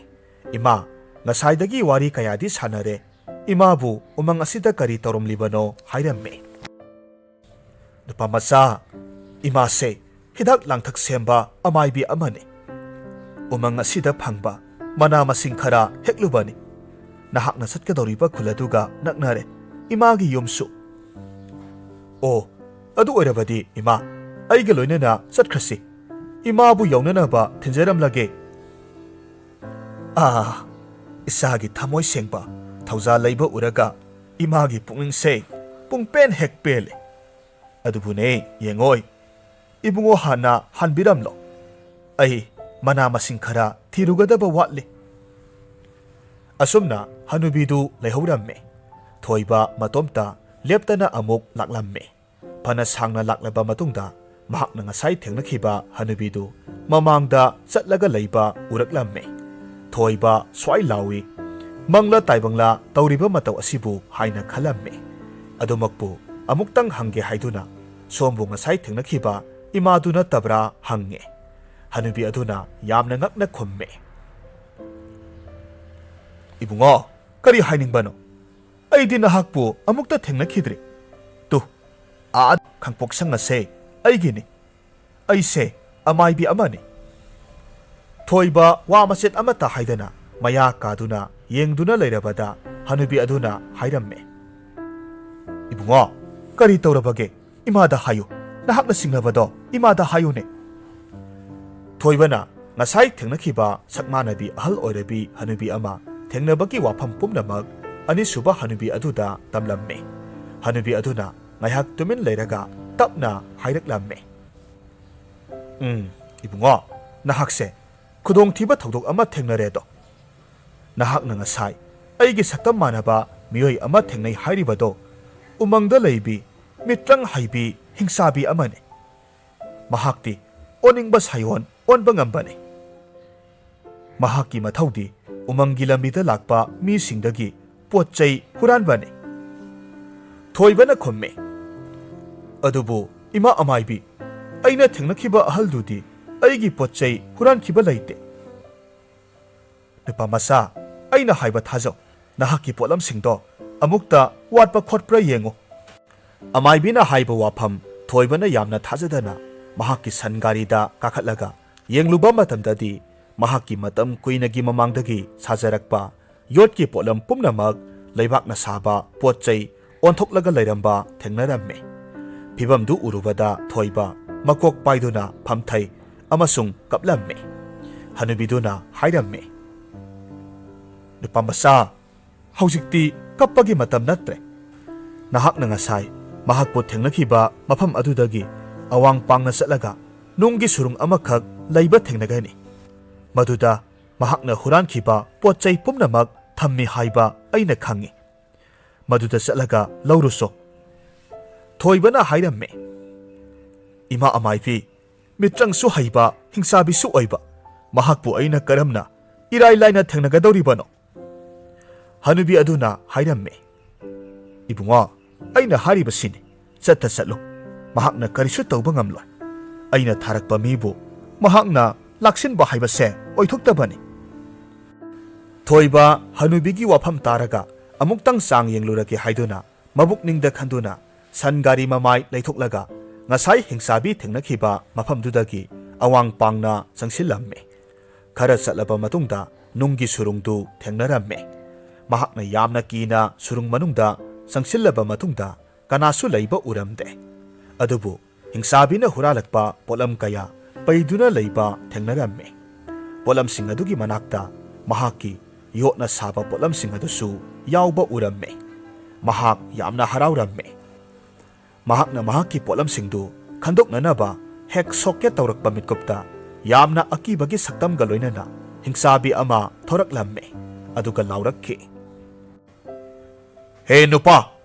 "ꯏꯃꯥ, ꯉꯁꯥꯏꯗꯒꯤ ꯋꯥꯔꯤ ꯀꯌꯥꯗꯤ ꯁꯥꯟꯅꯔꯦ, ꯏꯃꯥꯕꯨ ꯎꯃꯪ ꯑꯁꯤꯗ ꯀꯔꯤ ꯇꯧꯔꯝꯂꯤꯕꯅꯣ?" ꯍꯥꯏꯔꯝꯃꯤ꯫ "ꯅꯨꯄꯥ ꯃꯆꯥ, ꯏꯃꯥꯁꯦ ꯍꯤꯗꯥꯛ ꯂꯥꯡꯊꯛ ꯁꯦꯝꯕ ꯑꯃꯥꯏꯕꯤ ꯑꯃꯅꯤ꯫ ꯎꯃꯪ ꯑꯁꯤꯗ ꯐꯪꯕ ꯃꯅꯥ ꯃꯁꯤꯡ ꯈꯔ ꯍꯦꯛꯂꯨꯕꯅꯤ꯫ ꯅꯍꯥꯛꯅ ꯆꯠꯀꯗꯧꯔꯤꯕ ꯈꯨꯜ ꯑꯗꯨꯒ ꯅꯛꯅꯔꯦ, ꯏꯃꯥꯒꯤ ꯌꯨꯝꯁꯨ꯫ ꯑꯣ, ꯑꯗꯨ ꯑꯣꯏꯔꯕꯗꯤ ꯏꯃꯥ, ꯑꯩꯒ ꯂꯣꯏꯅꯅ ꯆꯠꯈ꯭ꯔꯁꯤ꯫ ꯏꯃꯥꯕꯨ ꯌꯧꯅꯅꯕ ꯊꯤꯟꯖꯔꯝꯂꯒꯦ"꯫ ꯑꯥ, ꯏꯆꯥꯒꯤ ꯊꯃꯣꯏ ꯁꯦꯡꯕ ꯊꯧꯖꯥꯜ ꯂꯩꯕ ꯎꯔꯒ ꯏꯃꯥꯒꯤ ꯄꯨꯛꯅꯤꯡꯁꯦ ꯄꯨꯡꯄꯦꯟ ꯍꯦꯛ ꯄꯦꯜꯂꯦ꯫ ꯑꯗꯨꯕꯨꯅꯦ, ꯌꯦꯡꯉꯣꯏ, ꯏꯕꯨꯡꯉꯣ ꯍꯥꯟꯅ ꯍꯟꯕꯤꯔꯝꯂꯣ꯫ ꯑꯩ ꯃꯅꯥ ꯃꯁꯤꯡ ꯈꯔ ꯊꯤꯔꯨꯒꯗꯕ ꯋꯥꯠꯂꯤ꯫ ꯑꯁꯨꯝꯅ ꯍꯅꯨꯕꯤꯗꯨ ꯂꯩꯍꯧꯔꯝꯃꯦ꯫ ꯊꯣꯏꯕ ꯃꯇꯣꯝꯇ ꯂꯦꯞꯇꯅ ꯑꯃꯨꯛ ꯂꯥꯛꯂꯝꯃꯦ꯫ ꯐꯅ ꯁꯥꯡꯅ ꯂꯥꯛꯂꯕ ꯃꯇꯨꯡꯗ ꯃꯍꯥꯛꯅ ꯉꯁꯥꯏ ꯊꯦꯡꯅꯈꯤꯕ ꯍꯅꯨꯕꯤꯗꯨ ꯃꯃꯥꯡꯗ ꯆꯠꯂꯒ ꯂꯩꯕ ꯎꯔꯛꯂꯝꯃꯦ꯫ ꯊꯣꯏꯕ ꯁ꯭ꯋꯥꯏ ꯂꯥꯎꯏ, "ꯃꯪꯂꯥ ꯇꯥꯏꯕꯪꯂꯥ ꯇꯧꯔꯤꯕ ꯃꯇꯧ ꯑꯁꯤꯕꯨ?" ꯍꯥꯏꯅ ꯈꯜꯂꯝꯃꯦ꯫ ꯑꯗꯨꯃꯛꯄꯨ ꯑꯃꯨꯛꯇꯪ ꯍꯪꯒꯦ ꯍꯥꯏꯗꯨꯅ ꯁꯣꯝꯕꯨ ꯉꯁꯥꯏ ꯊꯦꯡꯅꯈꯤꯕ ꯏꯃꯥꯗꯨ ꯅꯠꯇꯕ꯭ꯔꯥ ꯍꯪꯉꯦ꯫ ꯍꯅꯨꯕꯤ ꯑꯗꯨꯅ ꯌꯥꯝꯅ ꯉꯛꯅ ꯈꯨꯝꯃꯦ, "ꯏꯕꯨꯡꯉꯣ, ꯀꯔꯤ ꯍꯥꯏꯅꯤꯡꯕꯅꯣ? ꯑꯩꯗꯤ ꯅꯍꯥꯛꯄꯨ ꯑꯃꯨꯛꯇ ꯊꯦꯡꯅꯈꯤꯗ꯭ꯔꯤ꯫ ꯇꯨ, ꯑꯥ ꯈꯥꯡꯄꯣꯛꯁꯪ ꯑꯁꯦ ꯑꯩꯒꯤꯅꯤ꯫ ꯑꯩꯁꯦ ꯑꯃꯥꯏꯕꯤ ꯑꯃꯅꯤ꯫" ꯊꯣꯏꯕ ꯋꯥ ꯃꯆꯦꯠ ꯑꯃꯠꯇ ꯍꯥꯏꯗꯅ ꯃꯌꯥ ꯀꯥꯗꯨꯅ ꯌꯦꯡꯗꯨꯅ ꯂꯩꯔꯕꯗ ꯍꯅꯨꯕꯤ ꯑꯗꯨꯅ ꯍꯥꯏꯔꯝꯃꯦ, "ꯏꯕꯨꯡꯉꯣ, ꯀꯔꯤ ꯇꯧꯔꯕꯒꯦ? ꯏꯃꯥꯗ ꯍꯥꯏꯌꯨ꯫ ꯅꯍꯥꯛꯅ ꯁꯤꯡꯅꯕꯗꯣ ꯏꯃꯥꯗ ꯍꯥꯏꯌꯨꯅꯦ꯫" ꯊꯣꯏꯕꯅ ꯉꯁꯥꯏ ꯊꯦꯡꯅꯈꯤꯕ ꯁꯛꯃꯥꯟꯅꯕꯤ ꯑꯍꯜ ꯑꯣꯏꯔꯕꯤ ꯍꯅꯨꯕꯤ ꯑꯃ ꯊꯦꯡꯅꯕꯒꯤ ꯋꯥꯐꯝ ꯄꯨꯝꯅꯃꯛ ꯑꯅꯤꯁꯨꯕ ꯍꯅꯨꯕꯤ ꯑꯗꯨꯗ ꯇꯝꯂꯝꯃꯤ꯫ ꯍꯅꯨꯕꯤ ꯑꯗꯨꯅ ꯉꯥꯏꯍꯥꯛ ꯇꯨꯃꯤꯟ ꯂꯩꯔꯒ ꯇꯞꯅ ꯍꯥꯏꯔꯛꯂꯝꯃꯤ, "ꯎꯝ, ꯏꯕꯨꯡꯉꯣ, ꯅꯍꯥꯛꯁꯦ ꯈꯨꯗꯣꯡꯊꯤꯕ ꯊꯧꯗꯣꯛ ꯑꯃ ꯊꯦꯡꯅꯔꯦꯗꯣ꯫ ꯅꯍꯥꯛꯅ ꯉꯁꯥꯏ ꯑꯩꯒꯤ ꯁꯛꯇꯝ ꯃꯥꯟꯅꯕ ꯃꯤꯑꯣꯏ ꯑꯃ ꯊꯦꯡꯅꯩ ꯍꯥꯏꯔꯤꯕꯗꯣ ꯎꯃꯪꯗ ꯂꯩꯕꯤ, ꯃꯤꯇ꯭ꯔꯪ ꯍꯩꯕꯤ, ꯍꯤꯡꯁꯥꯕꯤ ꯑꯃꯅꯤ꯫ ꯃꯍꯥꯛꯇꯤ ꯑꯣꯟꯅꯤꯡꯕ ꯁꯥꯏꯑꯣꯟ ꯑꯣꯟꯕ ꯉꯝꯕꯅꯤ꯫ ꯃꯍꯥꯛꯀꯤ ꯃꯊꯧꯗꯤ ꯎꯃꯪꯒꯤ ꯂꯝꯕꯤꯗ ꯂꯥꯛꯄ ꯃꯤꯁꯤꯡꯗꯒꯤ ꯄꯣꯠ ꯆꯩ ꯍꯨꯔꯥꯟꯕꯅꯤ꯫" ꯊꯣꯏꯕꯅ ꯈꯨꯝꯃꯤ, "ꯑꯗꯨꯕꯨ ꯏꯃꯥ ꯑꯃꯥꯏꯕꯤ, ꯑꯩꯅ ꯊꯦꯡꯅꯈꯤꯕ ꯑꯍꯜꯗꯨꯗꯤ ꯑꯩꯒꯤ ꯄꯣꯠ ꯆꯩ ꯍꯨꯔꯥꯟꯈꯤꯕ ꯂꯩꯇꯦ꯫" "ꯅꯨꯄꯥ ꯃꯆꯥ, ꯑꯩꯅ ꯍꯥꯏꯕ ꯊꯥꯖꯧ꯫ ꯅꯍꯥꯛꯀꯤ ꯄꯣꯠꯂꯝꯁꯤꯡꯗꯣ ꯑꯃꯨꯛꯇ ꯋꯥꯠꯄ ꯈꯣꯠꯄ꯭ꯔꯥ ꯌꯦꯡꯉꯨ꯫" ꯑꯃꯥꯏꯕꯤꯅ ꯍꯥꯏꯕ ꯋꯥꯐꯝ ꯊꯣꯏꯕꯅ ꯌꯥꯝꯅ ꯊꯥꯖꯗꯅ ꯃꯍꯥꯛꯀꯤ ꯁꯟ ꯒꯥꯔꯤꯗ ꯀꯥꯈꯠꯂꯒ ꯌꯦꯡꯂꯨꯕ ꯃꯇꯝꯗꯗꯤ ꯃꯍꯥꯛꯀꯤ ꯃꯇꯝ ꯀꯨꯏꯅꯒꯤ ꯃꯃꯥꯡꯗꯒꯤ ꯁꯥꯖꯔꯛꯄ ꯌꯣꯠꯀꯤ ꯄꯣꯠꯂꯝ ꯄꯨꯝꯅꯃꯛ ꯂꯩꯕꯥꯛꯅ ꯁꯥꯕ ꯄꯣꯠ ꯆꯩ ꯑꯣꯟꯊꯣꯛꯂꯒ ꯂꯩꯔꯝꯕ ꯊꯦꯡꯅꯔꯝꯃꯤ꯫ ꯐꯤꯚꯝꯗꯨ ꯎꯔꯨꯕꯗ ꯊꯣꯏꯕ ꯃꯀꯣꯛ ꯄꯥꯏꯗꯨꯅ ꯐꯝꯊꯩ ꯑꯃꯁꯨꯡ ꯀꯞꯂꯝꯃꯤ꯫ ꯍꯅꯨꯕꯤꯗꯨꯅ ꯍꯥꯏꯔꯝꯃꯤ, "ꯅꯨꯄꯥ ꯃꯆꯥ, ꯍꯧꯖꯤꯛꯇꯤ ꯀꯞꯄꯒꯤ ꯃꯇꯝ ꯅꯠꯇ꯭ꯔꯦ꯫ ꯅꯍꯥꯛꯅ ꯉꯁꯥꯏ ꯃꯍꯥꯛꯄꯨ ꯊꯦꯡꯅꯈꯤꯕ ꯃꯐꯝ ꯑꯗꯨꯗꯒꯤ ꯑꯋꯥꯡ ꯄꯥꯡꯅ ꯆꯠꯂꯒ ꯅꯨꯡꯒꯤ ꯁꯨꯔꯨꯡ ꯑꯃꯈꯛ ꯂꯩꯕ ꯊꯦꯡꯅꯒꯅꯤ꯫ ꯃꯗꯨꯗ ꯃꯍꯥꯛꯅ ꯍꯨꯔꯥꯟꯈꯤꯕ ꯄꯣꯠ ꯆꯩ ꯄꯨꯝꯅꯃꯛ ꯊꯝꯃꯤ ꯍꯥꯏꯕ ꯑꯩꯅ ꯈꯪꯏ꯫ ꯃꯗꯨꯗ ꯆꯠꯂꯒ ꯂꯧꯔꯨꯁꯣ꯫ ꯊꯣꯏꯕꯅ ꯍꯥꯏꯔꯝꯃꯦ, "ꯏꯃꯥ ꯑꯃꯥꯏꯕꯤ, ꯃꯤꯇ꯭ꯔꯪꯁꯨ ꯍꯩꯕ, ꯍꯤꯡꯁꯥꯕꯤꯁꯨ ꯑꯣꯏꯕ, ꯃꯍꯥꯛꯄꯨ ꯑꯩꯅ ꯀꯔꯝꯅ ꯏꯔꯥꯏ ꯂꯥꯏꯅ ꯊꯦꯡꯅꯒꯗꯧꯔꯤꯕꯅꯣ?" ꯍꯅꯨꯕꯤ ꯑꯗꯨꯅ ꯍꯥꯏꯔꯝꯃꯤ, "ꯏꯕꯨꯡꯉꯣ, ꯑꯩꯅ ꯍꯥꯏꯔꯤꯕꯁꯤꯅꯤ, ꯆꯠꯇ ꯆꯠꯂꯨ꯫ ꯃꯍꯥꯛꯅ ꯀꯔꯤꯁꯨ ꯇꯧꯕ ꯉꯝꯂꯣꯏ꯫ ꯑꯩꯅ ꯊꯥꯔꯛꯄ ꯃꯤꯕꯨ ꯃꯍꯥꯛꯅ ꯂꯥꯛꯁꯤꯟꯕ ꯍꯥꯏꯕꯁꯦ ꯑꯣꯏꯊꯣꯛꯇꯕꯅꯤ꯫" ꯊꯣꯏꯕ ꯍꯅꯨꯕꯤꯒꯤ ꯋꯥꯐꯝ ꯇꯥꯔꯒ ꯑꯃꯨꯛꯇꯪ ꯆꯥꯡ ꯌꯦꯡꯂꯨꯔꯒꯦ ꯍꯥꯏꯗꯨꯅ ꯃꯕꯨꯛꯅꯤꯡꯗ ꯈꯟꯗꯨꯅ ꯁꯟ ꯒꯥꯔꯤ ꯃꯃꯥꯏ ꯂꯩꯊꯣꯛꯂꯒ ꯉꯁꯥꯏ ꯍꯤꯡꯁꯥꯕꯤ ꯊꯦꯡꯅꯈꯤꯕ ꯃꯐꯝꯗꯨꯗꯒꯤ ꯑꯋꯥꯡ ꯄꯥꯡꯅ ꯆꯪꯁꯤꯜꯂꯝꯃꯤ꯫ ꯈꯔ ꯆꯠꯂꯕ ꯃꯇꯨꯡꯗ ꯅꯨꯡꯒꯤ ꯁꯨꯔꯨꯡꯗꯨ ꯊꯦꯡꯅꯔꯝꯃꯤ꯫ ꯃꯍꯥꯛꯅ ꯌꯥꯝꯅ ꯀꯤꯅ ꯁꯨꯔꯨꯡ ꯃꯅꯨꯡꯗ ꯆꯪꯁꯤꯜꯂꯕ ꯃꯇꯨꯡꯗ ꯀꯅꯥꯁꯨ ꯂꯩꯕ ꯎꯔꯝꯗꯦ꯫ ꯑꯗꯨꯕꯨ ꯍꯤꯡꯁꯥꯕꯤꯅ ꯍꯨꯔꯥꯜꯂꯛꯄ ꯄꯣꯠꯂꯝ ꯀꯌꯥ ꯄꯩꯗꯨꯅ ꯂꯩꯕ ꯊꯦꯡꯅꯔꯝꯃꯤ꯫ ꯄꯣꯠꯂꯝꯁꯤꯡ ꯑꯗꯨꯒꯤ ꯃꯅꯥꯛꯇ ꯃꯍꯥꯛꯀꯤ ꯌꯣꯠꯅ ꯁꯥꯕ ꯄꯣꯠꯂꯝꯁꯤꯡ ꯑꯗꯨꯁꯨ ꯌꯥꯎꯕ ꯎꯔꯝꯃꯤ꯫ ꯃꯍꯥꯛ ꯌꯥꯝꯅ ꯍꯔꯥꯎꯔꯝꯃꯤ꯫ ꯃꯍꯥꯛꯅ ꯃꯍꯥꯛꯀꯤ ꯄꯣꯠꯂꯝꯁꯤꯡꯗꯨ ꯈꯟꯗꯣꯛꯅꯅꯕ ꯍꯦꯛ ꯁꯣꯛꯀꯦ ꯇꯧꯔꯛꯄ ꯃꯤꯠꯀꯨꯞꯇ ꯌꯥꯝꯅ ꯑꯀꯤꯕꯒꯤ ꯁꯛꯇꯝꯒ ꯂꯣꯏꯅꯅ ꯍꯤꯡꯁꯥꯕꯤ ꯑꯃ ꯊꯣꯔꯛꯂꯝꯃꯤ꯫ ꯑꯗꯨꯒ ꯂꯥꯎꯔꯛꯈꯤ, "ꯍꯦ ꯅꯨꯄꯥ,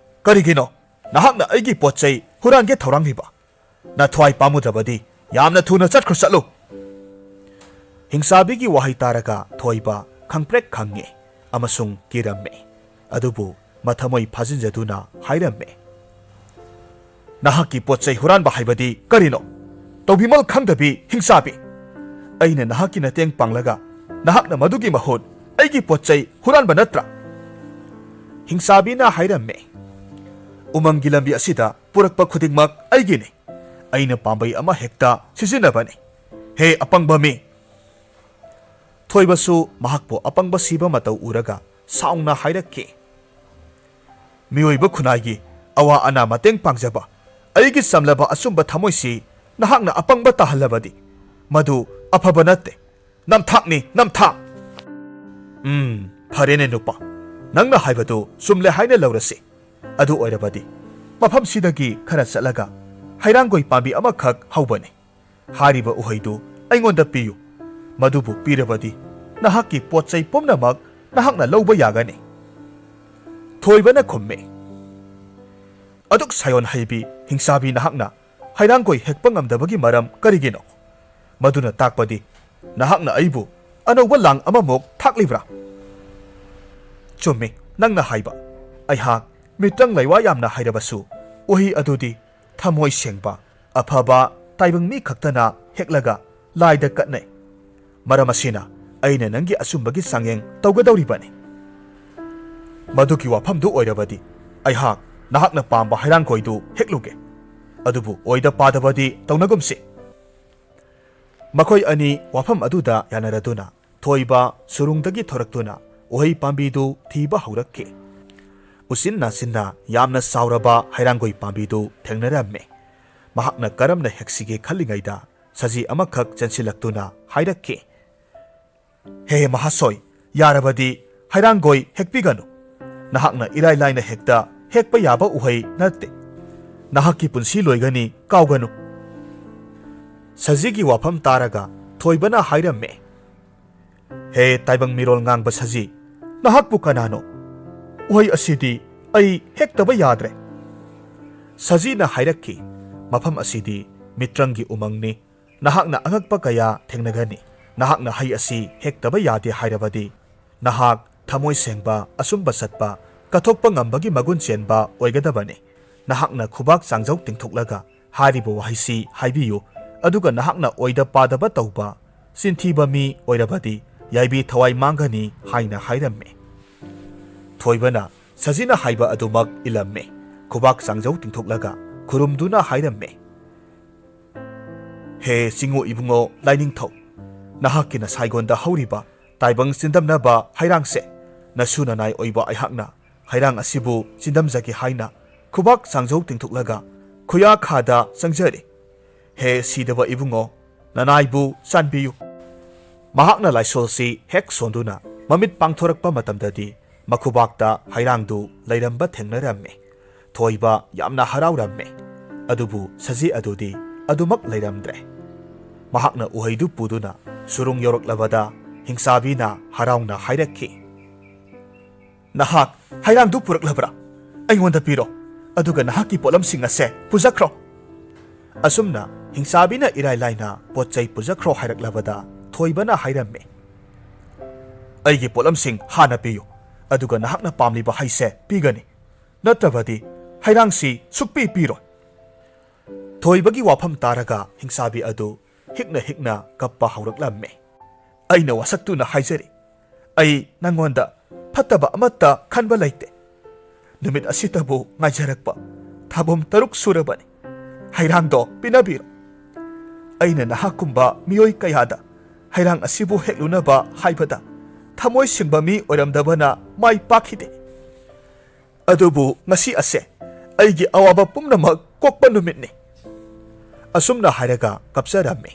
ꯀꯔꯤꯒꯤꯅꯣ ꯅꯍꯥꯛꯅ ꯑꯩꯒꯤ ꯄꯣꯠ ꯆꯩ ꯍꯨꯔꯥꯟꯒꯦ ꯊꯧꯔꯥꯡꯂꯤꯕ? ꯅꯊ꯭ꯋꯥꯏ ꯄꯥꯝꯃꯨꯗ꯭ꯔꯕꯗꯤ ꯌꯥꯝꯅ ꯊꯨꯅ ꯆꯠꯈ꯭ꯔꯣ, ꯆꯠꯂꯨ!" ꯍꯤꯡꯁꯥꯕꯤꯒꯤ ꯋꯥꯍꯩ ꯇꯥꯔꯒ ꯊꯣꯏꯕ ꯈꯪꯄ꯭ꯔꯦꯛ ꯈꯪꯉꯤ ꯑꯃꯁꯨꯡ ꯀꯤꯔꯝꯃꯤ꯫ ꯑꯗꯨꯕꯨ ꯃꯊꯃꯣꯏ ꯐꯥꯖꯤꯟꯖꯗꯨꯅ ꯍꯥꯏꯔꯝꯃꯤ, "ꯅꯍꯥꯛꯀꯤ ꯄꯣꯠ ꯆꯩ ꯍꯨꯔꯥꯟꯕ ꯍꯥꯏꯕꯗꯤ ꯀꯔꯤꯅꯣ? ꯇꯧꯕꯤꯃꯜ ꯈꯪꯗꯕꯤ ꯍꯤꯡꯁꯥꯕꯤ! ꯑꯩꯅ ꯅꯍꯥꯛꯀꯤ ꯅꯇꯦꯡ ꯄꯥꯡꯂꯒ ꯅꯍꯥꯛꯅ ꯃꯗꯨꯒꯤ ꯃꯍꯨꯠ ꯑꯩꯒꯤ ꯄꯣꯠ ꯆꯩ ꯍꯨꯔꯥꯟꯕ ꯅꯠꯇ꯭ꯔꯥ?" ꯍꯤꯡꯁꯥꯕꯤꯅ ꯍꯥꯏꯔꯝꯃꯤ, "ꯎꯃꯪꯒꯤ ꯂꯝꯕꯤ ꯑꯁꯤꯗ ꯄꯨꯔꯛꯄ ꯈꯨꯗꯤꯡꯃꯛ ꯑꯩꯒꯤꯅꯤ꯫ ꯑꯩꯅ ꯄꯥꯝꯕꯩ ꯑꯃ ꯍꯦꯛꯇ ꯁꯤꯖꯤꯟꯅꯕꯅꯤ꯫ ꯍꯦ ꯑꯄꯪꯕ ꯃꯤ!" ꯊꯣꯏꯕꯁꯨ ꯃꯍꯥꯛꯄꯨ ꯑꯄꯪꯕ ꯁꯤꯕ ꯃꯇꯧ ꯎꯔꯒ ꯁꯥꯎꯅ ꯍꯥꯏꯔꯛꯈꯤ, "ꯃꯤꯑꯣꯏꯕ ꯈꯨꯟꯅꯥꯏꯒꯤ ꯑꯋꯥ ꯑꯅꯥ ꯃꯇꯦꯡ ꯄꯥꯡꯖꯕ ꯑꯩꯒꯤ ꯆꯝꯂꯕ ꯑꯆꯨꯝꯕ ꯊꯃꯣꯏꯁꯤ ꯅꯍꯥꯛꯅ ꯑꯄꯪꯕ ꯇꯥꯍꯜꯂꯕꯗꯤ ꯃꯗꯨ ꯑꯐꯕ ꯅꯠꯇꯦ꯫ ꯅꯝꯊꯥꯛꯅꯤ, ꯅꯝꯊꯥꯛ!" "ꯎꯝ, ꯐꯔꯦꯅꯦ ꯅꯨꯄꯥ, ꯅꯪꯅ ꯍꯥꯏꯕꯗꯨ ꯆꯨꯝꯂꯦ ꯍꯥꯏꯅ ꯂꯧꯔꯁꯤ꯫ ꯑꯗꯨ ꯑꯣꯏꯔꯕꯗꯤ ꯃꯐꯝꯁꯤꯗꯒꯤ ꯈꯔ ꯆꯠꯂꯒ ꯍꯩꯔꯥꯡꯒꯣꯏ ꯄꯥꯝꯕꯤ ꯑꯃꯈꯛ ꯍꯧꯕꯅꯤ꯫ ꯍꯥꯏꯔꯤꯕ ꯎꯍꯩꯗꯨ ꯑꯩꯉꯣꯟꯗ ꯄꯤꯌꯨ꯫ "ꯃꯗꯨꯕꯨ ꯄꯤꯔꯕꯗꯤ ꯅꯍꯥꯛꯀꯤ ꯄꯣꯠ ꯆꯩ ꯄꯨꯝꯅꯃꯛ ꯅꯍꯥꯛꯅ ꯂꯧꯕ ꯌꯥꯒꯅꯤ꯫" ꯊꯣꯏꯕꯅ ꯈꯨꯝꯃꯤ, "ꯑꯗꯨꯛ ꯁꯥꯌꯣꯟ ꯍꯩꯕꯤ, ꯍꯤꯡꯆꯥꯕꯤ ꯅꯍꯥꯛꯅ ꯍꯩꯔꯥꯡꯒꯣꯏ ꯍꯦꯛꯄ ꯉꯝꯗꯕꯒꯤ ꯃꯔꯝ ꯀꯔꯤꯒꯤꯅꯣ? ꯃꯗꯨꯅ ꯇꯥꯛꯄꯗꯤ ꯅꯍꯥꯛꯅ ꯑꯩꯕꯨ ꯑꯅꯧꯕ ꯂꯥꯡ ꯑꯃꯃꯨꯛ ꯊꯥꯛꯂꯤꯕ꯭ꯔꯥ?" "ꯆꯨꯝꯃꯤ, ꯅꯪꯅ ꯍꯥꯏꯕ꯫ ꯑꯩꯍꯥꯛ ꯃꯤꯇ꯭ꯔꯪ ꯂꯩꯋꯥ ꯌꯥꯝꯅ ꯍꯩꯔꯕꯁꯨ, ꯎꯍꯩ ꯑꯗꯨꯗꯤ ꯊꯃꯣꯏ ꯁꯦꯡꯕ, ꯑꯐꯕ ꯇꯥꯏꯕꯪ ꯃꯤ ꯈꯛꯇꯅ ꯍꯦꯛꯂꯒ ꯂꯥꯏꯗ ꯀꯠꯅꯩ꯫ ꯃꯔꯝ ꯑꯁꯤꯅ ꯑꯩꯅ ꯅꯪꯒꯤ ꯑꯆꯨꯝꯕꯒꯤ ꯆꯥꯡꯌꯦꯡ ꯇꯧꯒꯗꯧꯔꯤꯕꯅꯤ꯫" "ꯃꯗꯨꯒꯤ ꯋꯥꯐꯝꯗꯨ ꯑꯣꯏꯔꯕꯗꯤ ꯑꯩꯍꯥꯛ ꯅꯍꯥꯛꯅ ꯄꯥꯝꯕ ꯍꯩꯔꯥꯡꯒꯣꯏꯗꯨ ꯍꯦꯛꯂꯨꯒꯦ꯫ ꯑꯗꯨꯕꯨ ꯑꯣꯏꯗ ꯄꯥꯗꯕꯗꯤ ꯇꯧꯅꯒꯨꯝꯁꯤ꯫" ꯃꯈꯣꯏ ꯑꯅꯤ ꯋꯥꯐꯝ ꯑꯗꯨꯗ ꯌꯥꯅꯔꯗꯨꯅ ꯊꯣꯏꯕ ꯁꯨꯔꯨꯡꯗꯒꯤ ꯊꯣꯔꯛꯇꯨꯅ ꯎꯍꯩ ꯄꯥꯝꯕꯤꯗꯨ ꯊꯤꯕ ꯍꯧꯔꯛꯈꯤ꯫ ꯎꯆꯤꯟ ꯅꯥꯆꯤꯟꯅ ꯌꯥꯝꯅ ꯆꯥꯎꯔꯕ ꯍꯩꯔꯥꯡꯒꯣꯏ ꯄꯥꯝꯕꯤꯗꯨ ꯊꯦꯡꯅꯔꯝꯃꯤ꯫ ꯃꯍꯥꯛꯅ ꯀꯔꯝꯅ ꯍꯦꯛꯁꯤꯒꯦ ꯈꯜꯂꯤꯉꯩꯗ ꯁꯖꯤ ꯑꯃꯈꯛ ꯆꯦꯟꯁꯤꯜꯂꯛꯇꯨꯅ ꯍꯥꯏꯔꯛꯈꯤ, "ꯍꯦ ꯃꯍꯥꯁꯣꯏ, ꯌꯥꯔꯕꯗꯤ ꯍꯩꯔꯥꯡꯒꯣꯏ ꯍꯦꯛꯄꯤꯒꯅꯨ꯫ ꯅꯍꯥꯛꯅ ꯏꯔꯥꯏ ꯂꯥꯏꯅ ꯍꯦꯛꯇ ꯍꯦꯛꯄ ꯌꯥꯕ ꯎꯍꯩ ꯅꯠꯇꯦ꯫ ꯅꯍꯥꯛꯀꯤ ꯄꯨꯟꯁꯤ ꯂꯣꯏꯒꯅꯤ, ꯀꯥꯎꯒꯅꯨ꯫" ꯁꯖꯤꯒꯤ ꯋꯥꯐꯝ ꯇꯥꯔꯒ ꯊꯣꯏꯕꯅ ꯍꯥꯏꯔꯝꯃꯤ, "ꯍꯦ ꯇꯥꯏꯕꯪ ꯃꯤꯔꯣꯜ ꯉꯥꯡꯕ ꯁꯖꯤ, ꯅꯍꯥꯛꯄꯨ ꯀꯅꯥꯅꯣ? ꯎꯍꯩ ꯑꯁꯤꯗꯤ ꯑꯩ ꯍꯦꯛꯇꯕ ꯌꯥꯗ꯭ꯔꯦ꯫" ꯁꯖꯤꯅ ꯍꯥꯏꯔꯛꯈꯤ, "ꯃꯐꯝ ꯑꯁꯤꯗꯤ ꯃꯤꯇ꯭ꯔꯪꯒꯤ ꯎꯃꯪꯅꯤ꯫ ꯅꯍꯥꯛꯅ ꯑꯉꯛꯄ ꯀꯌꯥ ꯊꯦꯡꯅꯒꯅꯤ꯫ ꯅꯍꯥꯛꯅ ꯍꯩ ꯑꯁꯤ ꯍꯦꯛꯇꯕ ꯌꯥꯗꯦ ꯍꯥꯏꯔꯕꯗꯤ ꯅꯍꯥꯛ ꯊꯃꯣꯏ ꯁꯦꯡꯕ, ꯑꯆꯨꯝꯕ ꯆꯠꯄ, ꯀꯠꯊꯣꯛꯄ ꯉꯝꯕꯒꯤ ꯃꯒꯨꯟ ꯆꯦꯟꯕ ꯑꯣꯏꯒꯗꯕꯅꯤ꯫ ꯅꯍꯥꯛꯅ ꯈꯨꯕꯥꯛ ꯆꯥꯡꯖꯧ ꯇꯤꯡꯊꯣꯛꯂꯒ ꯍꯥꯏꯔꯤꯕ ꯋꯥꯍꯩꯁꯤ ꯍꯥꯏꯕꯤꯌꯨ, ꯑꯗꯨꯒ ꯅꯍꯥꯛꯅ ꯑꯣꯏꯗ ꯄꯥꯗꯕ ꯇꯧꯕ, ꯆꯤꯟꯊꯤꯕ ꯃꯤ ꯑꯣꯏꯔꯕꯗꯤ ꯌꯥꯏꯕꯤ ꯊꯋꯥꯏ ꯃꯥꯡꯒꯅꯤ" ꯍꯥꯏꯅ ꯍꯥꯏꯔꯝꯃꯤ꯫ ꯊꯣꯏꯕꯅ ꯁꯖꯤꯅ ꯍꯥꯏꯕ ꯑꯗꯨꯃꯛ ꯏꯜꯂꯝꯃꯤ꯫ ꯈꯨꯕꯥꯛ ꯆꯥꯡꯖꯧ ꯇꯤꯡꯊꯣꯛꯂꯒ ꯈꯨꯔꯨꯝꯗꯨꯅ ꯍꯥꯏꯔꯝꯃꯤ, "ꯍꯦ ꯆꯤꯡꯉꯨ ꯏꯕꯨꯡꯉꯣ ꯂꯥꯏꯅꯤꯡꯊꯧ, ꯅꯍꯥꯛꯀꯤ ꯅꯁꯥꯏꯒꯣꯟꯗ ꯍꯧꯔꯤꯕ ꯇꯥꯏꯕꯪ ꯆꯤꯟꯗꯝꯅꯕ ꯍꯩꯔꯥꯡꯁꯦ ꯅꯁꯨ ꯅꯅꯥꯏ ꯑꯣꯏꯕ ꯑꯩꯍꯥꯛꯅ ꯍꯩꯔꯥꯡ ꯑꯁꯤꯕꯨ ꯆꯤꯟꯗꯝꯖꯒꯦ ꯍꯥꯏꯅ ꯈꯨꯕꯥꯛ ꯆꯥꯡꯖꯧ ꯇꯤꯡꯊꯣꯛꯂꯒ ꯈꯨꯌꯥꯈꯥꯗ ꯆꯪꯖꯔꯤ꯫ ꯍꯦ ꯁꯤꯗꯕ ꯏꯕꯨꯡꯉꯣ, ꯅꯅꯥꯏꯕꯨ ꯆꯥꯟꯕꯤꯌꯨ꯫" ꯃꯍꯥꯛꯅ ꯂꯥꯏꯁꯣꯜꯁꯤ ꯍꯦꯛ ꯁꯣꯟꯗꯨꯅ ꯃꯃꯤꯠ ꯄꯥꯡꯊꯣꯔꯛꯄ ꯃꯇꯝꯗꯗꯤ ꯃꯈꯨꯕꯥꯛꯇ ꯍꯩꯔꯥꯡꯗꯨ ꯂꯩꯔꯝꯕ ꯊꯦꯡꯅꯔꯝꯃꯤ꯫ ꯊꯣꯏꯕ ꯌꯥꯝꯅ ꯍꯔꯥꯎꯔꯝꯃꯤ꯫ ꯑꯗꯨꯕꯨ ꯁꯖꯤ ꯑꯗꯨꯗꯤ ꯑꯗꯨꯃꯛ ꯂꯩꯔꯝꯗ꯭ꯔꯦ꯫ ꯃꯍꯥꯛꯅ ꯎꯍꯩꯗꯨ ꯄꯨꯗꯨꯅ ꯁꯨꯔꯨꯡ ꯌꯧꯔꯛꯂꯕꯗ ꯍꯤꯡꯆꯥꯕꯤꯅ ꯍꯔꯥꯎꯅ ꯍꯥꯏꯔꯛꯈꯤ, "ꯅꯍꯥꯛ ꯍꯩꯔꯥꯡꯗꯨ ꯄꯨꯔꯛꯂꯕ꯭ꯔꯥ? ꯑꯩꯉꯣꯟꯗ ꯄꯤꯔꯣ, ꯑꯗꯨꯒ ꯅꯍꯥꯛꯀꯤ ꯄꯣꯠꯂꯝꯁꯤꯡ ꯑꯁꯦ ꯄꯨꯖꯈ꯭ꯔꯣ"꯫ ꯑꯁꯨꯝꯅ ꯍꯤꯡꯆꯥꯕꯤꯅ ꯏꯔꯥꯏ ꯂꯥꯏꯅ "ꯄꯣꯠ ꯆꯩ ꯄꯨꯖꯈ꯭ꯔꯣ" ꯍꯥꯏꯔꯛꯂꯕꯗ ꯊꯣꯏꯕꯅ ꯍꯥꯏꯔꯝꯃꯤ, "ꯑꯩꯒꯤ ꯄꯣꯠꯂꯝꯁꯤꯡ ꯍꯥꯟꯅ ꯄꯤꯌꯨ, ꯑꯗꯨꯒ ꯅꯍꯥꯛꯅ ꯄꯥꯝꯂꯤꯕ ꯍꯩꯁꯦ ꯄꯤꯒꯅꯤ, ꯅꯠꯇ꯭ꯔꯕꯗꯤ ꯍꯩꯔꯥꯡꯁꯤ ꯁꯨꯛꯄꯤ ꯄꯤꯔꯣꯏ"꯫ ꯊꯣꯏꯕꯒꯤ ꯋꯥꯐꯝ ꯇꯥꯔꯒ ꯍꯤꯡꯆꯥꯕꯤ ꯑꯗꯨ ꯍꯤꯛꯅ ꯍꯤꯛꯅ ꯀꯞꯄ ꯍꯧꯔꯛꯂꯝꯃꯤ꯫ ꯑꯩꯅ ꯋꯥꯁꯛꯇꯨꯅ ꯍꯥꯏꯖꯔꯤ, "ꯑꯩ ꯅꯪꯉꯣꯟꯗ ꯐꯠꯇꯕ ꯑꯃꯠꯇ ꯈꯟꯕ ꯂꯩꯇꯦ꯫ ꯅꯨꯃꯤꯠ ꯑꯁꯤꯇꯕꯨ ꯉꯥꯏꯖꯔꯛꯄ ꯊꯥꯕꯨꯝ ꯇꯔꯨꯛ ꯁꯨꯔꯕꯅꯤ꯫ ꯍꯩꯔꯥꯡꯗꯣ ꯄꯤꯅꯕꯤꯔꯣ꯫ ꯑꯩꯅ ꯅꯍꯥꯛꯀꯨꯝꯕ ꯃꯤꯑꯣꯏ ꯀꯌꯥꯗ ꯍꯩꯔꯥꯡ ꯑꯁꯤꯕꯨ ꯍꯦꯛꯂꯨꯅꯕ ꯍꯥꯏꯕꯗ ꯊꯃꯣꯏ ꯁꯦꯡꯕ ꯃꯤ ꯑꯣꯏꯔꯝꯗꯕꯅ ꯃꯥꯏ ꯄꯥꯛꯈꯤꯗꯦ꯫ ꯑꯗꯨꯕꯨ ꯉꯁꯤ ꯑꯁꯦ ꯑꯩꯒꯤ ꯑꯋꯥꯕ ꯄꯨꯝꯅꯃꯛ ꯀꯣꯛꯄ ꯅꯨꯃꯤꯠꯅꯤ"꯫ ꯑꯁꯨꯝꯅ ꯍꯥꯏꯔꯒ ꯀꯞꯆꯔꯝꯃꯤ꯫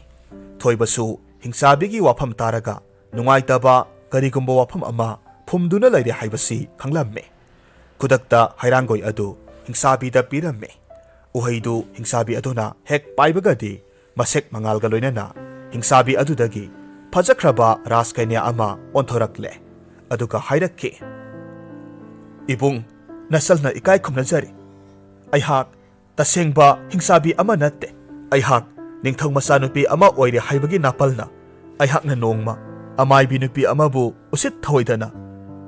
ꯊꯣꯏꯕꯁꯨ ꯍꯤꯡꯆꯥꯕꯤꯒꯤ ꯋꯥꯐꯝ ꯇꯥꯔꯒ ꯅꯨꯡꯉꯥꯏꯇꯕ ꯀꯔꯤꯒꯨꯝꯕ ꯋꯥꯐꯝ ꯑꯃ ꯐꯨꯝꯗꯨꯅ ꯂꯩꯔꯦ ꯍꯥꯏꯕꯁꯤ ꯈꯪꯂꯝꯃꯤ꯫ ꯈꯨꯗꯛꯇ ꯍꯩꯔꯥꯡꯒꯣꯏ ꯑꯗꯨ ꯍꯤꯡꯆꯥꯕꯤꯗ ꯄꯤꯔꯝꯃꯤ꯫ ꯎꯍꯩꯗꯨ ꯍꯤꯡꯆꯥꯕꯤ ꯑꯗꯨꯅ ꯍꯦꯛ ꯄꯥꯏꯕꯒꯗꯤ ꯃꯁꯦꯛ ꯃꯉꯥꯜꯒ ꯂꯣꯏꯅꯅ ꯍꯤꯡꯆꯥꯕꯤ ꯑꯗꯨꯗꯒꯤ ꯐꯖꯈ꯭ꯔꯕ ꯔꯥꯖꯀꯩꯅ꯭ꯌꯥ ꯑꯃ ꯑꯣꯟꯊꯣꯔꯛꯂꯦ꯫ ꯑꯗꯨꯒ ꯍꯥꯏꯔꯛꯈꯤ, "ꯏꯕꯨꯡ, ꯅꯆꯜꯅ ꯏꯀꯥꯏ ꯈꯨꯝꯅꯖꯔꯤ꯫ ꯑꯩꯍꯥꯛ ꯇꯁꯦꯡꯕ ꯍꯤꯡꯆꯥꯕꯤ ꯑꯃ ꯅꯠꯇꯦ꯫ ꯑꯩꯍꯥꯛ ꯅꯤꯡꯊꯧ ꯃꯆꯥꯅꯨꯄꯤ ꯑꯃ ꯑꯣꯏꯔꯦ ꯍꯥꯏꯕꯒꯤ ꯅꯥꯄꯜꯅ ꯑꯩꯍꯥꯛꯅ ꯅꯣꯡꯃ ꯑꯃꯥꯏꯕꯤ ꯅꯨꯄꯤ ꯑꯃꯕꯨ ꯎꯁꯤꯠ ꯊꯑꯣꯏꯗꯅ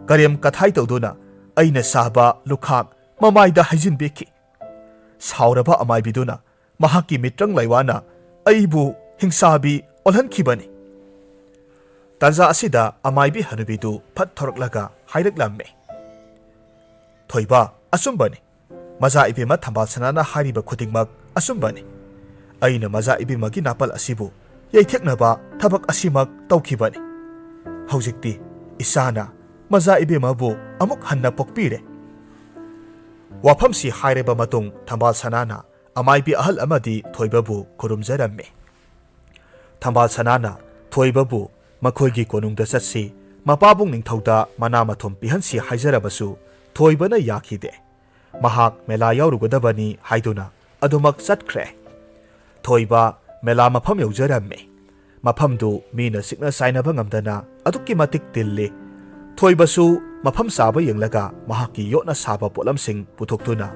ꯀꯔꯦꯝ ꯀꯊꯥꯏ ꯇꯧꯗꯨꯅ ꯑꯩꯅ ꯁꯥꯕ ꯂꯨꯈꯥꯛ ꯃꯃꯥꯏꯗ ꯍꯩꯖꯤꯟꯕꯤꯈꯤ꯫ ꯁꯥꯎꯔꯕ ꯑꯃꯥꯏꯕꯤꯗꯨꯅ ꯃꯍꯥꯛꯀꯤ ꯃꯤꯇ꯭ꯔꯪ ꯂꯩꯋꯥꯅ ꯑꯩꯕꯨ ꯍꯤꯡꯁꯥꯕꯤ ꯑꯣꯜꯍꯟꯈꯤꯕꯅꯤ"꯫ ꯇꯥꯟꯖꯥ ꯑꯁꯤꯗ ꯑꯃꯥꯏꯕꯤ ꯍꯅꯨꯕꯤꯗꯨ ꯐꯠ ꯊꯣꯔꯛꯂꯒ ꯍꯥꯏꯔꯛꯂꯝꯃꯤ, "ꯊꯣꯏꯕ, ꯑꯆꯨꯝꯕꯅꯤ꯫ ꯃꯖꯥ ꯏꯕꯦꯝꯃ ꯊꯝꯕꯥꯜ ꯁꯅꯥꯅ ꯍꯥꯏꯔꯤꯕ ꯈꯨꯗꯤꯡꯃꯛ ꯑꯆꯨꯝꯕꯅꯤ꯫ ꯑꯩꯅ ꯃꯖꯥ ꯏꯕꯦꯝꯃꯒꯤ ꯅꯥꯄꯜ ꯑꯁꯤꯕꯨ ꯌꯩꯊꯦꯛꯅꯕ ꯊꯕꯛ ꯑꯁꯤꯃꯛ ꯇꯧꯈꯤꯕꯅꯤ꯫ ꯍꯧꯖꯤꯛꯇꯤ ꯏꯆꯥꯅ ꯃꯖꯥ ꯏꯕꯦꯝꯃꯕꯨ ꯑꯃꯨꯛ ꯍꯟꯅ ꯄꯣꯛꯄꯤꯔꯦ"꯫ ꯋꯥꯐꯝꯁꯤ ꯍꯥꯏꯔꯕ ꯃꯇꯨꯡ ꯊꯝꯕꯥꯜ ꯁꯅꯥꯅ ꯑꯃꯥꯏꯕꯤ ꯑꯍꯜ ꯑꯃꯗꯤ ꯊꯣꯏꯕꯕꯨ ꯈꯨꯔꯨꯝꯖꯔꯝꯃꯤ꯫ ꯊꯝꯕꯥꯜ ꯁꯅꯥꯅ ꯊꯣꯏꯕꯕꯨ ꯃꯈꯣꯏꯒꯤ ꯀꯣꯅꯨꯡꯗ ꯆꯠꯁꯤ, ꯃꯄꯥꯕꯨꯡ ꯅꯤꯡꯊꯧꯗ ꯃꯅꯥ ꯃꯊꯨꯝ ꯄꯤꯍꯟꯁꯤ ꯍꯥꯏꯖꯔꯕꯁꯨ ꯊꯣꯏꯕꯅ ꯌꯥꯈꯤꯗꯦ꯫ ꯃꯍꯥꯛ ꯃꯦꯂꯥ ꯌꯥꯎꯔꯨꯒꯗꯕꯅꯤ ꯍꯥꯏꯗꯨꯅ ꯑꯗꯨꯃꯛ ꯆꯠꯈ꯭ꯔꯦ꯫ ꯊꯣꯏꯕ ꯃꯦꯂꯥ ꯃꯐꯝ ꯌꯧꯖꯔꯝꯃꯤ꯫ ꯃꯐꯝꯗꯨ ꯃꯤꯅ ꯁꯤꯛꯅ ꯆꯥꯏꯅꯕ ꯉꯝꯗꯅ ꯑꯗꯨꯛꯀꯤ ꯃꯇꯤꯛ ꯇꯤꯜꯂꯤ꯫ ꯊꯣꯏꯕꯁꯨ ꯃꯐꯝ ꯆꯥꯕ ꯌꯦꯡꯂꯒ ꯃꯍꯥꯛꯀꯤ ꯌꯣꯠꯅ ꯁꯥꯕ ꯄꯣꯠꯂꯝꯁꯤꯡ ꯄꯨꯊꯣꯛꯇꯨꯅ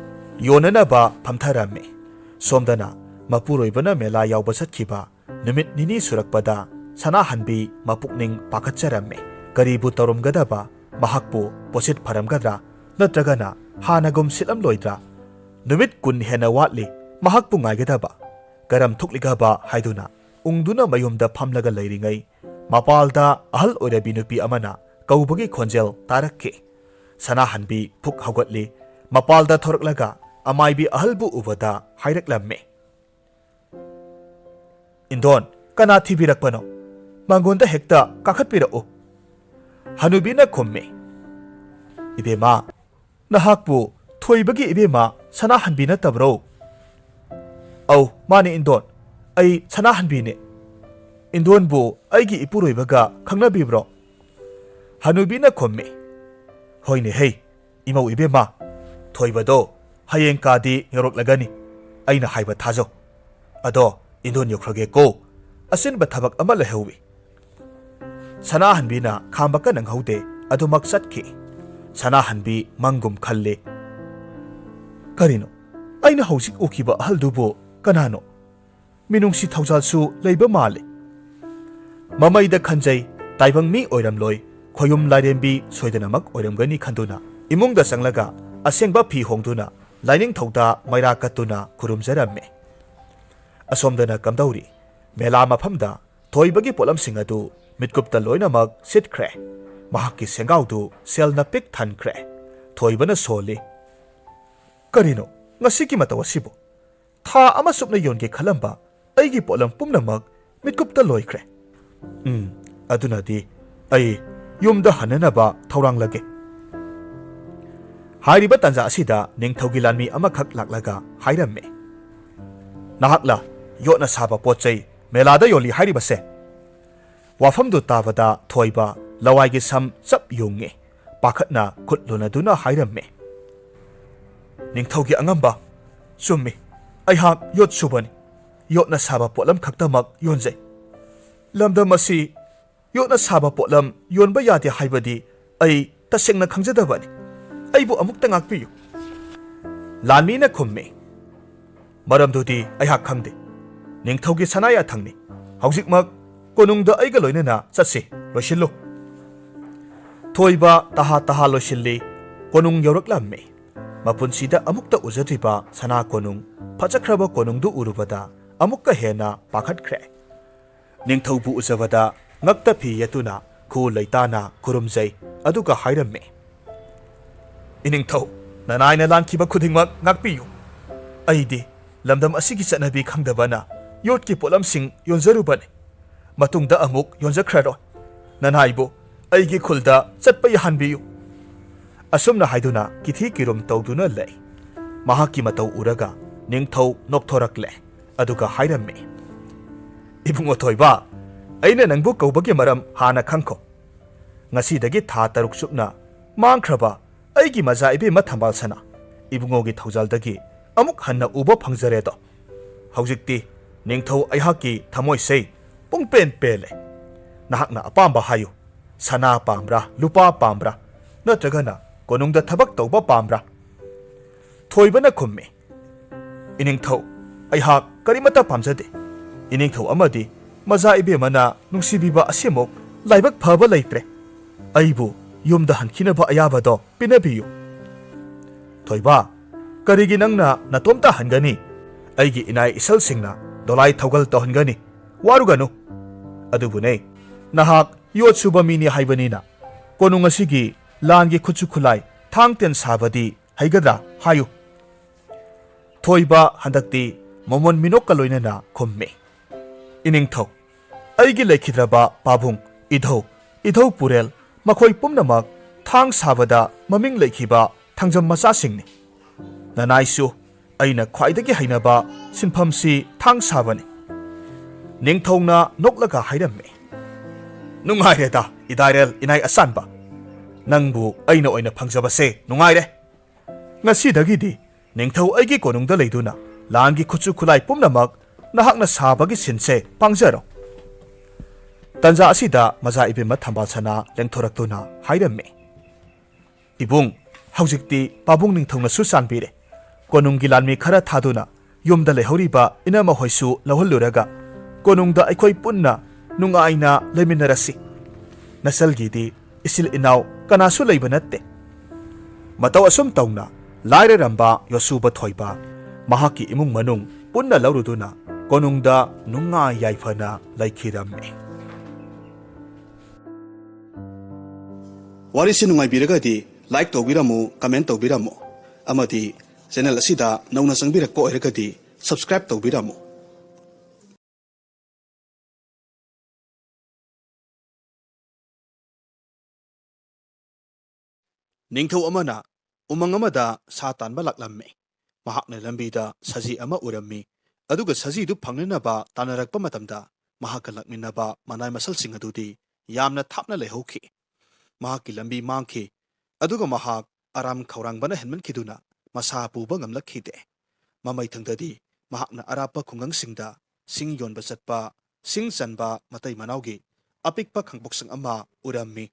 ꯌꯣꯟꯅꯅꯕ ꯐꯝꯊꯔꯝꯃꯤ꯫ ꯁꯣꯝꯗꯅ ꯃꯄꯨꯔꯣꯏꯕꯅ ꯃꯦꯂꯥ ꯌꯥꯎꯕ ꯆꯠꯈꯤꯕ ꯅꯨꯃꯤꯠ ꯅꯤꯅꯤ ꯁꯨꯔꯛꯄꯗ ꯁꯅꯥꯍꯟꯕꯤ ꯃꯄꯨꯛꯅꯤꯡ ꯄꯥꯈꯠꯆꯔꯝꯃꯤ꯫ ꯀꯔꯤꯕꯨ ꯇꯧꯔꯝꯒꯗꯕ? ꯃꯍꯥꯛꯄꯨ ꯄꯣꯠꯁꯤꯠ ꯐꯔꯝꯒꯗ꯭ꯔꯥ? ꯅꯠꯇ꯭ꯔꯒꯅ ꯍꯥꯟꯅꯒꯨꯝ ꯁꯤꯠꯂꯝꯂꯣꯏꯗ꯭ꯔꯥ? ꯅꯨꯃꯤꯠ ꯀꯨꯟ ꯍꯦꯟꯅ ꯋꯥꯠꯂꯤ ꯃꯍꯥꯛꯄꯨ ꯉꯥꯏꯒꯗꯕ꯫ ꯀꯔꯝ ꯊꯣꯛꯂꯤꯒꯕ ꯍꯥꯏꯗꯨꯅ ꯎꯪꯗꯨꯅ ꯃꯌꯨꯝꯗ ꯐꯝꯂꯒ ꯂꯩꯔꯤꯉꯩ, ꯃꯄꯥꯜꯗ ꯑꯍꯜ ꯑꯣꯏꯔꯕꯤ ꯅꯨꯄꯤ ꯑꯃꯅ ꯀꯧꯕꯒꯤ ꯈꯣꯟꯖꯦꯜ ꯇꯥꯔꯛꯈꯤ꯫ ꯁꯅꯥꯍꯟꯕꯤ ꯐꯨꯛ ꯍꯧꯒꯠꯂꯤ꯫ ꯃꯄꯥꯜꯗ ꯊꯣꯔꯛꯂꯒ ꯑꯃꯥꯏꯕꯤ ꯑꯍꯜꯕꯨ ꯎꯕꯗ ꯍꯥꯏꯔꯛꯂꯝꯃꯤ, "ꯏꯟꯗꯣꯟ, ꯀꯅꯥ ꯊꯤꯕꯤꯔꯛꯄꯅꯣ? ꯃꯉꯣꯟꯗ ꯍꯦꯛꯇ ꯀꯥꯈꯠꯄꯤꯔꯛꯎ꯫" ꯍꯅꯨꯕꯤꯅ ꯈꯨꯝꯃꯤ, "ꯏꯕꯦꯝꯃ, ꯅꯍꯥꯛꯄꯨ ꯊꯣꯏꯕꯒꯤ ꯏꯕꯦꯝꯃ ꯁꯅꯥꯍꯟꯕꯤ ꯅꯠꯇꯕ꯭ꯔꯣ?" "ꯑꯧ, ꯃꯥꯅꯦ ꯏꯟꯗꯣꯟ, ꯑꯩ ꯁꯅꯥꯍꯟꯕꯤꯅꯦ꯫" "ꯏꯟꯗꯣꯟꯕꯨ ꯑꯩꯒꯤ ꯏꯄꯨꯔꯣꯏꯕꯒ ꯈꯪꯅꯕꯤꯕ꯭ꯔꯣ?" ꯍꯅꯨꯕꯤꯅ ꯈꯨꯝꯃꯤ, "ꯍꯣꯏꯅꯦ ꯍꯩ, ꯏꯃꯧ ꯏꯕꯦꯝꯃ, ꯊꯣꯏꯕꯗꯣ ꯍꯌꯦꯡ ꯀꯥꯗꯤ ꯌꯧꯔꯛꯂꯒꯅꯤ꯫ ꯑꯩꯅ ꯍꯥꯏꯕ ꯊꯥꯖꯧ꯫ ꯑꯗꯣ ꯏꯟꯗꯣꯟ ꯌꯧꯈ꯭ꯔꯒꯦꯀꯣ, ꯑꯆꯤꯟꯕ ꯊꯕꯛ ꯑꯃ ꯂꯩꯍꯧꯋꯤ꯫" ꯁꯅꯥꯍꯟꯕꯤꯅ ꯈꯥꯝꯕꯀ ꯅꯪꯍꯧꯗꯦ, ꯑꯗꯨꯃꯛ ꯆꯠꯈꯤ꯫ ꯁꯅꯥꯍꯟꯕꯤ ꯃꯪꯒꯨꯝ ꯈꯜꯂꯤ, "ꯀꯔꯤꯅꯣ? ꯑꯩꯅ ꯍꯧꯖꯤꯛ ꯎꯈꯤꯕ ꯑꯍꯜꯗꯨꯕꯨ ꯀꯅꯥꯅꯣ? ꯃꯤꯅꯨꯡꯁꯤ ꯊꯧꯖꯥꯜꯁꯨ ꯂꯩꯕ ꯃꯥꯜꯂꯤ꯫" ꯃꯃꯩꯗ ꯈꯟꯖꯩ, ꯇꯥꯏꯕꯪ ꯃꯤ ꯑꯣꯏꯔꯝꯂꯣꯏ, ꯈꯣꯌꯨꯝ ꯂꯥꯏꯔꯦꯝꯕꯤ ꯁꯣꯏꯗꯅꯃꯛ ꯑꯣꯏꯔꯝꯒꯅꯤ ꯈꯟꯗꯨꯅ ꯏꯃꯨꯡꯗ ꯆꯪꯂꯒ ꯑꯁꯦꯡꯕ ꯐꯤ ꯍꯣꯡꯗꯨꯅ ꯂꯥꯏꯅꯤꯡꯊꯧꯗ ꯃꯩꯔꯥ ꯀꯠꯇꯨꯅ ꯈꯨꯔꯨꯝꯖꯔꯝꯃꯤ꯫ ꯑꯁꯣꯝꯗꯅ ꯀꯝꯗꯧꯔꯤ? ꯃꯦꯂꯥ ꯃꯐꯝꯗ ꯊꯣꯏꯕꯒꯤ ꯄꯣꯠꯂꯝꯁꯤꯡ ꯑꯗꯨ ꯃꯤꯠꯀꯨꯞꯇ ꯂꯣꯏꯅꯃꯛ ꯁꯤꯠꯈ꯭ꯔꯦ꯫ ꯃꯍꯥꯛꯀꯤ ꯁꯦꯡꯒꯥꯎꯗꯨ ꯁꯦꯜꯅ ꯄꯤꯛ ꯊꯟꯈ꯭ꯔꯦ꯫ ꯊꯣꯏꯕꯅ ꯁꯣꯜꯂꯤ, "ꯀꯔꯤꯅꯣ ꯉꯁꯤꯒꯤ ꯃꯇꯧ ꯑꯁꯤꯕꯨ? ꯊꯥ ꯑꯃ ꯆꯨꯞꯅ ꯌꯣꯟꯒꯦ ꯈꯜꯂꯝꯕ ꯑꯩꯒꯤ ꯄꯣꯠꯂꯝ ꯄꯨꯝꯅꯃꯛ ꯃꯤꯠꯀꯨꯞꯇ ꯂꯣꯏꯈ꯭ꯔꯦ꯫ ꯎꯝ, ꯑꯗꯨꯅꯗꯤ ꯑꯩ ꯌꯨꯝꯗ ꯍꯟꯅꯅꯕ ꯊꯧꯔꯥꯡꯂꯒꯦ꯫" ꯍꯥꯏꯔꯤꯕ ꯇꯥꯟꯖꯥ ꯑꯁꯤꯗ ꯅꯤꯡꯊꯧꯒꯤ ꯂꯥꯟꯃꯤ ꯑꯃꯈꯛ ꯂꯥꯛꯂꯒ ꯍꯥꯏꯔꯝꯃꯤ, "ꯅꯍꯥꯛꯂ ꯌꯣꯠꯅ ꯁꯥꯕ ꯄꯣꯠ ꯆꯩ ꯃꯦꯂꯥꯗ ꯌꯣꯜꯂꯤ ꯍꯥꯏꯔꯤꯕꯁꯦ?" ꯋꯥꯐꯝꯗꯨ ꯇꯥꯕꯗ ꯊꯣꯏꯕ ꯂꯋꯥꯏꯒꯤ ꯁꯝ ꯆꯞ ꯌꯨꯡꯉꯤ꯫ ꯄꯥꯈꯠꯅ ꯈꯨꯠ ꯂꯨꯅꯗꯨꯅ ꯍꯥꯏꯔꯝꯃꯤ, "ꯅꯤꯡꯊꯧꯒꯤ ꯑꯉꯝꯕ, ꯆꯨꯝꯃꯤ, ꯑꯩꯍꯥꯛ ꯌꯣꯠ ꯁꯨꯕꯅꯤ꯫ ꯌꯣꯠꯅ ꯁꯥꯕ ꯄꯣꯠꯂꯝ ꯈꯛꯇꯃꯛ ꯌꯣꯟꯖꯩ꯫" "ꯂꯝꯗꯝ ꯑꯁꯤ ꯌꯣꯠꯅ ꯁꯥꯕ ꯄꯣꯠꯂꯝ ꯌꯣꯟꯕ ꯌꯥꯗꯦ ꯍꯥꯏꯕꯗꯤ ꯑꯩ ꯇꯁꯦꯡꯅ ꯈꯪꯖꯗꯕꯅꯤ꯫ ꯑꯩꯕꯨ ꯑꯃꯨꯛꯇ ꯉꯥꯛꯄꯤꯌꯨ꯫" ꯂꯥꯟꯃꯤꯅ ꯈꯨꯝꯃꯤ, "ꯃꯔꯝꯗꯨꯗꯤ ꯑꯩꯍꯥꯛ ꯈꯪꯗꯦ꯫ ꯅꯤꯡꯊꯧꯒꯤ ꯁꯅꯥ ꯌꯥꯊꯪꯅꯤ꯫ ꯍꯧꯖꯤꯛꯃꯛ ꯀꯣꯅꯨꯡꯗ ꯑꯩꯒ ꯂꯣꯏꯅꯅ ꯆꯠꯁꯤ, ꯂꯣꯏꯁꯤꯜꯂꯨ꯫" ꯊꯣꯏꯕ ꯇꯍꯥ ꯇꯍꯥ ꯂꯣꯏꯁꯤꯜꯂꯤ꯫ ꯀꯣꯅꯨꯡ ꯌꯧꯔꯛꯂꯝꯃꯤ꯫ ꯃꯄꯨꯟꯁꯤꯗ ꯑꯃꯨꯛꯇ ꯎꯖꯗ꯭ꯔꯤꯕ ꯁꯅꯥ ꯀꯣꯅꯨꯡ, ꯐꯖꯈ꯭ꯔꯕ ꯀꯣꯅꯨꯡꯗꯨ ꯎꯔꯨꯕꯗ ꯑꯃꯨꯛꯀ ꯍꯦꯟꯅ ꯄꯥꯈꯠꯈ꯭ꯔꯦ꯫ ꯅꯤꯡꯊꯧꯕꯨ ꯎꯖꯕꯗ ꯉꯛꯇ ꯐꯤ ꯌꯦꯠꯇꯨꯅ ꯈꯨ ꯂꯩꯇꯥꯅ ꯈꯨꯔꯨꯝꯖꯩ, ꯑꯗꯨꯒ ꯍꯥꯏꯔꯝꯃꯤ, "ꯏꯅꯤꯡꯊꯧ, ꯅꯅꯥꯏꯅ ꯂꯥꯟꯈꯤꯕ ꯈꯨꯗꯤꯡꯃꯛ ꯉꯥꯛꯄꯤꯌꯨ꯫ ꯑꯩꯗꯤ ꯂꯝꯗꯝ ꯑꯁꯤꯒꯤ ꯆꯠꯅꯕꯤ ꯈꯪꯗꯕꯅ ꯌꯣꯠꯀꯤ ꯄꯣꯠꯂꯝꯁꯤꯡ ꯌꯣꯟꯖꯔꯨꯕꯅꯤ꯫ ꯃꯇꯨꯡꯗ ꯑꯃꯨꯛ ꯌꯣꯟꯖꯈ꯭ꯔꯔꯣꯏ꯫ ꯅꯅꯥꯏꯕꯨ ꯑꯩꯒꯤ ꯈꯨꯜꯗ ꯆꯠꯄ ꯌꯥꯍꯟꯕꯤꯌꯨ꯫" ꯑꯁꯨꯝꯅ ꯍꯥꯏꯗꯨꯅ ꯀꯤꯊꯤ ꯀꯤꯔꯨꯝ ꯇꯧꯗꯨꯅ ꯂꯩ꯫ ꯃꯍꯥꯛꯀꯤ ꯃꯇꯧ ꯎꯔꯒ ꯅꯤꯡꯊꯧ ꯅꯣꯛꯊꯣꯔꯛꯂꯦ, ꯑꯗꯨꯒ ꯍꯥꯏꯔꯝꯃꯤ, "ꯏꯕꯨꯡꯉꯣ ꯊꯣꯏꯕ, ꯑꯩꯅ ꯅꯪꯕꯨ ꯀꯧꯕꯒꯤ ꯃꯔꯝ ꯍꯥꯟꯅ ꯈꯪꯈꯣ꯫ ꯉꯁꯤꯗꯒꯤ ꯊꯥ ꯇꯔꯨꯛ ꯆꯨꯞꯅ ꯃꯥꯡꯈ꯭ꯔꯕ ꯑꯩꯒꯤ ꯃꯆꯥ ꯏꯕꯦꯝꯃ ꯊꯝꯕꯥꯜ ꯁꯅꯥ, ꯏꯕꯨꯡꯉꯣꯒꯤ ꯊꯧꯖꯥꯜꯗꯒꯤ ꯑꯃꯨꯛ ꯍꯟꯅ ꯎꯕ ꯐꯪꯖꯔꯦꯗꯣ꯫ ꯍꯧꯖꯤꯛꯇꯤ ꯅꯤꯡꯊꯧ ꯑꯩꯍꯥꯛꯀꯤ ꯊꯃꯣꯏꯁꯦ ꯄꯨꯡꯄꯦꯟ ꯄꯦꯜꯂꯦ꯫ ꯅꯍꯥꯛꯅ ꯑꯄꯥꯝꯕ ꯍꯥꯏꯌꯨ꯫ ꯁꯅꯥ ꯄꯥꯝꯕ꯭ꯔꯥ, ꯂꯨꯄꯥ ꯄꯥꯝꯕ꯭ꯔꯥ, ꯅꯠꯇ꯭ꯔꯒꯅ ꯀꯣꯅꯨꯡꯗ ꯊꯕꯛ ꯇꯧꯕ ꯄꯥꯝꯕ꯭ꯔꯥ?" ꯊꯣꯏꯕꯅ ꯈꯨꯝꯃꯤ, "ꯏꯅꯤꯡꯊꯧ, ꯑꯩꯍꯥꯛ ꯀꯔꯤꯃꯠꯇ ꯄꯥꯝꯖꯗꯦ꯫ ꯏꯅꯤꯡꯊꯧ ꯑꯃꯗꯤ ꯃꯆꯥ ꯏꯕꯦꯝꯃꯅ ꯅꯨꯡꯁꯤꯕꯤꯕ ꯑꯁꯤꯃꯨꯛ ꯂꯥꯏꯕꯛ ꯐꯕ ꯂꯩꯇ꯭ꯔꯦ꯫ ꯑꯩꯕꯨ ꯌꯨꯝꯗ ꯍꯟꯈꯤꯅꯕ ꯑꯌꯥꯕꯗꯣ ꯄꯤꯅꯕꯤꯌꯨ꯫" "ꯊꯣꯏꯕ, ꯀꯔꯤꯒꯤ ꯅꯪꯅ ꯅꯇꯣꯝꯇ ꯍꯟꯒꯅꯤ? ꯑꯩꯒꯤ ꯏꯅꯥꯏ ꯏꯁꯜꯁꯤꯡꯅ ꯗꯣꯂꯥꯏ ꯊꯧꯒꯜ ꯇꯧꯍꯟꯒꯅꯤ꯫ ꯋꯥꯔꯨꯒꯅꯨ꯫ ꯑꯗꯨꯕꯨꯅꯦ, ꯅꯍꯥꯛ ꯌꯣꯠ ꯁꯨꯕ ꯃꯤꯅꯤ ꯍꯥꯏꯕꯅꯤꯅ, ꯀꯣꯅꯨꯡ ꯑꯁꯤꯒꯤ ꯂꯥꯟꯒꯤ ꯈꯨꯠꯁꯨ ꯈꯨꯠꯂꯥꯏ ꯊꯥꯡ ꯇꯦꯟ ꯁꯥꯕꯗꯤ ꯍꯩꯒꯗ꯭ꯔꯥ ꯍꯥꯏꯌꯨ꯫" ꯊꯣꯏꯕ ꯍꯟꯗꯛꯇꯤ ꯃꯃꯣꯟ ꯃꯤꯅꯣꯛꯀ ꯂꯣꯏꯅꯅ ꯈꯨꯝꯃꯤ, "ꯏꯅꯤꯡꯊꯧ, ꯑꯩꯒꯤ ꯂꯩꯈꯤꯗ꯭ꯔꯕ ꯄꯥꯕꯨꯡ, ꯏꯙꯧ, ꯏꯙꯧ ꯄꯨꯔꯦꯜ, ꯃꯈꯣꯏ ꯄꯨꯝꯅꯃꯛ ꯊꯥꯡ ꯁꯥꯕꯗ ꯃꯃꯤꯡ ꯂꯩꯈꯤꯕ ꯊꯥꯡꯖꯝ ꯃꯆꯥꯁꯤꯡꯅꯤ꯫ ꯅꯅꯥꯏꯁꯨ ꯑꯩꯅ ꯈ꯭ꯋꯥꯏꯗꯒꯤ ꯍꯩꯅꯕ ꯁꯤꯟꯐꯝꯁꯤ ꯊꯥꯡ ꯁꯥꯕꯅꯤ꯫" ꯅꯤꯡꯊꯧꯅ ꯅꯣꯛꯂꯒ ꯍꯥꯏꯔꯝꯃꯤ, "ꯅꯨꯡꯉꯥꯏꯔꯦꯗ, ꯏꯗꯥꯏꯔꯦꯜ ꯏꯅꯥꯏ ꯑꯁꯥꯟꯕ꯫ ꯅꯪꯕꯨ ꯑꯩꯅ ꯑꯣꯏꯅ ꯐꯪꯖꯕꯁꯦ ꯅꯨꯡꯉꯥꯏꯔꯦ꯫ ꯉꯁꯤꯗꯒꯤꯗꯤ ꯅꯤꯡꯊꯧ ꯑꯩꯒꯤ ꯀꯣꯅꯨꯡꯗ ꯂꯩꯗꯨꯅ ꯂꯥꯟꯒꯤ ꯈꯨꯠꯁꯨ ꯈꯨꯠꯂꯥꯏ ꯄꯨꯝꯅꯃꯛ ꯅꯍꯥꯛꯅ ꯁꯥꯕꯒꯤ ꯁꯤꯟꯁꯦ ꯄꯥꯡꯖꯔꯣ꯫" ꯇꯟꯖꯥ ꯑꯁꯤꯗ ꯃꯆꯥ ꯏꯕꯦꯝꯃ ꯊꯝꯕꯥꯜꯁꯅꯥ ꯂꯦꯡꯊꯣꯔꯛꯇꯨꯅ ꯍꯥꯏꯔꯝꯃꯤ, "ꯏꯕꯨꯡ, ꯍꯧꯖꯤꯛꯇꯤ ꯄꯥꯕꯨꯡ ꯅꯤꯡꯊꯧꯅꯁꯨ ꯆꯥꯟꯕꯤꯔꯦ꯫ ꯀꯣꯅꯨꯡꯒꯤ ꯂꯥꯟꯃꯤ ꯈꯔ ꯊꯥꯗꯨꯅ ꯌꯨꯝꯗ ꯂꯩꯍꯧꯔꯤꯕ ꯏꯅꯝꯃ ꯍꯣꯏꯁꯨ ꯂꯧꯍꯜꯂꯨꯔꯒ ꯀꯣꯅꯨꯡꯗ ꯑꯩꯈꯣꯏ ꯄꯨꯟꯅ ꯅꯨꯡꯉꯥꯏꯅ ꯂꯩꯃꯤꯟꯅꯔꯁꯤ꯫ ꯅꯆꯜꯒꯤꯗꯤ ꯏꯆꯤꯜ ꯏꯅꯥꯎ ꯀꯅꯥꯁꯨ ꯂꯩꯕ ꯅꯠꯇꯦ꯫" ꯃꯇꯧ ꯑꯁꯨꯝ ꯇꯧꯅ ꯂꯥꯏꯔꯔꯝꯕ ꯌꯣꯁꯨꯕ ꯊꯣꯏꯕ ꯃꯍꯥꯛꯀꯤ ꯏꯃꯨꯡ ꯃꯅꯨꯡ ꯄꯨꯟꯅ ꯂꯧꯔꯨꯗꯨꯅ ꯀꯣꯅꯨꯡꯗ ꯅꯨꯡꯉꯥꯏ ꯌꯥꯏꯐꯅ ꯂꯩꯈꯤꯔꯝꯃꯤ꯫ ꯋꯥꯔꯤꯁꯤ ꯅꯨꯡꯉꯥꯏꯕꯤꯔꯒꯗꯤ like ꯇꯧꯕꯤꯔꯝꯃꯨ, comment ꯇꯧꯕꯤꯔꯝꯃꯨ, ꯑꯃꯗꯤ channel ꯑꯁꯤꯗ ꯅꯧꯅ ꯆꯪꯕꯤꯔꯛꯄ ꯑꯣꯏꯔꯒꯗꯤ subscribe ꯇꯧꯕꯤꯔꯝꯃꯨ꯫ ꯅꯤꯡꯊꯧ ꯑꯃꯅ ꯎꯃꯪ ꯑꯃꯗ ꯁꯥ ꯇꯥꯟꯕ ꯂꯥꯛꯂꯝꯃꯤ꯫ ꯃꯍꯥꯛꯅ ꯂꯝꯕꯤꯗ ꯁꯖꯤ ꯑꯃ ꯎꯔꯝꯃꯤ, ꯑꯗꯨꯒ ꯁꯖꯤꯗꯨ ꯐꯪꯅꯅꯕ ꯇꯥꯟꯅꯔꯛꯄ ꯃꯇꯝꯗ ꯃꯍꯥꯛꯀ ꯂꯥꯛꯃꯤꯟꯅꯕ ꯃꯅꯥꯏ ꯃꯁꯜꯁꯤꯡ ꯑꯗꯨꯗꯤ ꯌꯥꯝꯅ ꯊꯥꯞꯅ ꯂꯩꯍꯧꯈꯤ꯫ ꯃꯍꯥꯛꯀꯤ ꯂꯝꯕꯤ ꯃꯥꯡꯈꯤ, ꯑꯗꯨꯒ ꯃꯍꯥꯛ ꯑꯔꯥꯝ ꯈꯧꯔꯥꯡꯕꯅ ꯍꯦꯟꯃꯟꯈꯤꯗꯨꯅ ꯃꯁꯥ ꯄꯨꯕ ꯉꯝꯂꯛꯈꯤꯗꯦ꯫ ꯃꯃꯩꯊꯪꯗꯗꯤ ꯃꯍꯥꯛꯅ ꯑꯔꯥꯞꯄ ꯈꯨꯡꯒꯪꯁꯤꯡꯗ ꯁꯤꯡ ꯌꯣꯟꯕ ꯆꯠꯄ, ꯁꯤꯡ ꯆꯟꯕ ꯃꯇꯩ ꯃꯅꯥꯎꯒꯤ ꯑꯄꯤꯛꯄ ꯈꯥꯡꯄꯣꯛꯁꯪ ꯑꯃ ꯎꯔꯝꯃꯤ꯫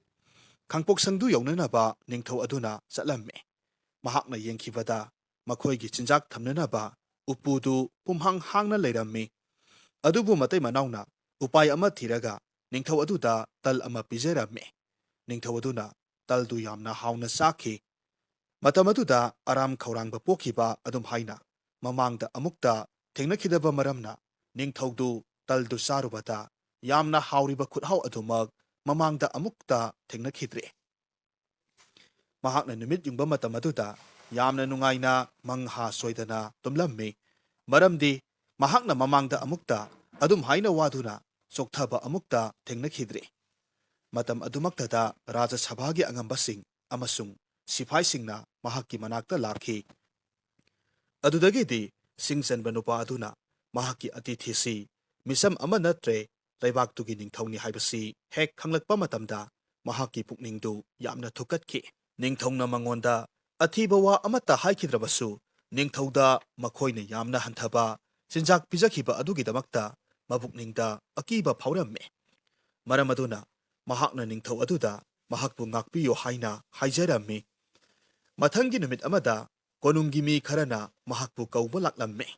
ꯈꯥꯡꯄꯣꯛꯁꯪꯗꯨ ꯌꯧꯅꯅꯕ ꯅꯤꯡꯊꯧ ꯑꯗꯨꯅ ꯆꯠꯂꯝꯃꯤ꯫ ꯃꯍꯥꯛꯅ ꯌꯦꯡꯈꯤꯕꯗ ꯃꯈꯣꯏꯒꯤ ꯆꯤꯟꯖꯥꯛ ꯊꯝꯅꯅꯕ ꯎꯄꯨꯗꯨ ꯄꯨꯝꯍꯥꯡ ꯍꯥꯡꯅ ꯂꯩꯔꯝꯃꯤ꯫ ꯑꯗꯨꯕꯨ ꯃꯇꯩ ꯃꯅꯥꯎꯅ ꯎꯄꯥꯏ ꯑꯃ ꯊꯤꯔꯒ ꯅꯤꯡꯊꯧ ꯑꯗꯨꯗ ꯇꯜ ꯑꯃ ꯄꯤꯖꯔꯝꯃꯤ꯫ ꯅꯤꯡꯊꯧ ꯑꯗꯨꯅ ꯇꯜꯗꯨ ꯌꯥꯝꯅ ꯍꯥꯎꯅ ꯆꯥꯈꯤ꯫ ꯃꯇꯝ ꯑꯗꯨꯗ ꯑꯔꯥꯝ ꯈꯧꯔꯥꯡꯕ ꯄꯣꯛꯈꯤꯕ ꯑꯗꯨꯝ ꯍꯥꯏꯅ ꯃꯃꯥꯡꯗ ꯑꯃꯨꯛꯇ ꯊꯦꯡꯅꯈꯤꯗꯕ ꯃꯔꯝꯅ ꯅꯤꯡꯊꯧꯗꯨ ꯇꯜꯗꯨ ꯆꯥꯔꯨꯕꯗ ꯌꯥꯝꯅ ꯍꯥꯎꯔꯤꯕ ꯈꯨꯠꯍꯥꯎ ꯑꯗꯨꯃꯛ ꯃꯃꯥꯡꯗ ꯑꯃꯨꯛꯇ ꯊꯦꯡꯅꯈꯤꯗ꯭ꯔꯤ꯫ ꯃꯍꯥꯛꯅ ꯅꯨꯃꯤꯠ ꯌꯨꯡꯕ ꯃꯇꯝ ꯑꯗꯨꯗ ꯌꯥꯝꯅ ꯅꯨꯡꯉꯥꯏꯅ ꯃꯪꯍꯥ ꯁꯣꯏꯗꯅ ꯇꯨꯝꯂꯝꯃꯤ, ꯃꯔꯝꯗꯤ ꯃꯍꯥꯛꯅ ꯃꯃꯥꯡꯗ ꯑꯃꯨꯛꯇ ꯑꯗꯨꯝ ꯍꯥꯏꯅ ꯋꯥꯗꯨꯅ ꯆꯣꯛꯊꯕ ꯑꯃꯨꯛꯇ ꯊꯦꯡꯅꯈꯤꯗ꯭ꯔꯤ꯫ ꯃꯇꯝ ꯑꯗꯨꯃꯛꯇꯗ ꯔꯥꯖ ꯁꯚꯥꯒꯤ ꯑꯉꯝꯕꯁꯤꯡ ꯑꯃꯁꯨꯡ ꯁꯤꯐꯥꯏꯁꯤꯡꯅ ꯃꯍꯥꯛꯀꯤ ꯃꯅꯥꯛꯇ ꯂꯥꯛꯈꯤ꯫ ꯑꯗꯨꯗꯒꯤꯗꯤ ꯁꯤꯡ ꯆꯟꯕ ꯅꯨꯄꯥ ꯑꯗꯨꯅ ꯃꯍꯥꯛꯀꯤ ꯑꯇꯤꯊꯤꯁꯤ ꯃꯤꯁꯝ ꯑꯃ ꯅꯠꯇ꯭ꯔꯦ, ꯂꯩꯕꯥꯛꯇꯨꯒꯤ ꯅꯤꯡꯊꯧꯅꯤ ꯍꯥꯏꯕꯁꯤ ꯍꯦꯛ ꯈꯪꯂꯛꯄ ꯃꯇꯝꯗ ꯃꯍꯥꯛꯀꯤ ꯄꯨꯛꯅꯤꯡꯗꯨ ꯌꯥꯝꯅ ꯊꯨꯛꯀꯠꯈꯤ꯫ ꯅꯤꯡꯊꯧꯅ ꯃꯉꯣꯟꯗ ꯑꯊꯤꯕ ꯋꯥ ꯑꯃꯠꯇ ꯍꯥꯏꯈꯤꯗ꯭ꯔꯕꯁꯨ, ꯅꯤꯡꯊꯧꯗ ꯃꯈꯣꯏꯅ ꯌꯥꯝꯅ ꯍꯟꯊꯕ ꯆꯤꯟꯖꯥꯛ ꯄꯤꯖꯈꯤꯕ ꯑꯗꯨꯒꯤꯗꯃꯛꯇ ꯃꯄꯨꯛꯅꯤꯡꯗ ꯑꯀꯤꯕ ꯐꯥꯎꯔꯝꯃꯤ꯫ ꯃꯔꯝ ꯑꯗꯨꯅ ꯃꯍꯥꯛꯅ ꯅꯤꯡꯊꯧ ꯑꯗꯨꯗ ꯃꯍꯥꯛꯄꯨ ꯉꯥꯛꯄꯤꯌꯨ ꯍꯥꯏꯅ ꯍꯥꯏꯖꯔꯝꯃꯤ꯫ ꯃꯊꯪꯒꯤ ꯅꯨꯃꯤꯠ ꯑꯃꯗ ꯀꯣꯅꯨꯡꯒꯤ ꯃꯤ ꯈꯔꯅ ꯃꯍꯥꯛꯄꯨ ꯀꯧꯕ ꯂꯥꯛꯂꯝꯃꯤ꯫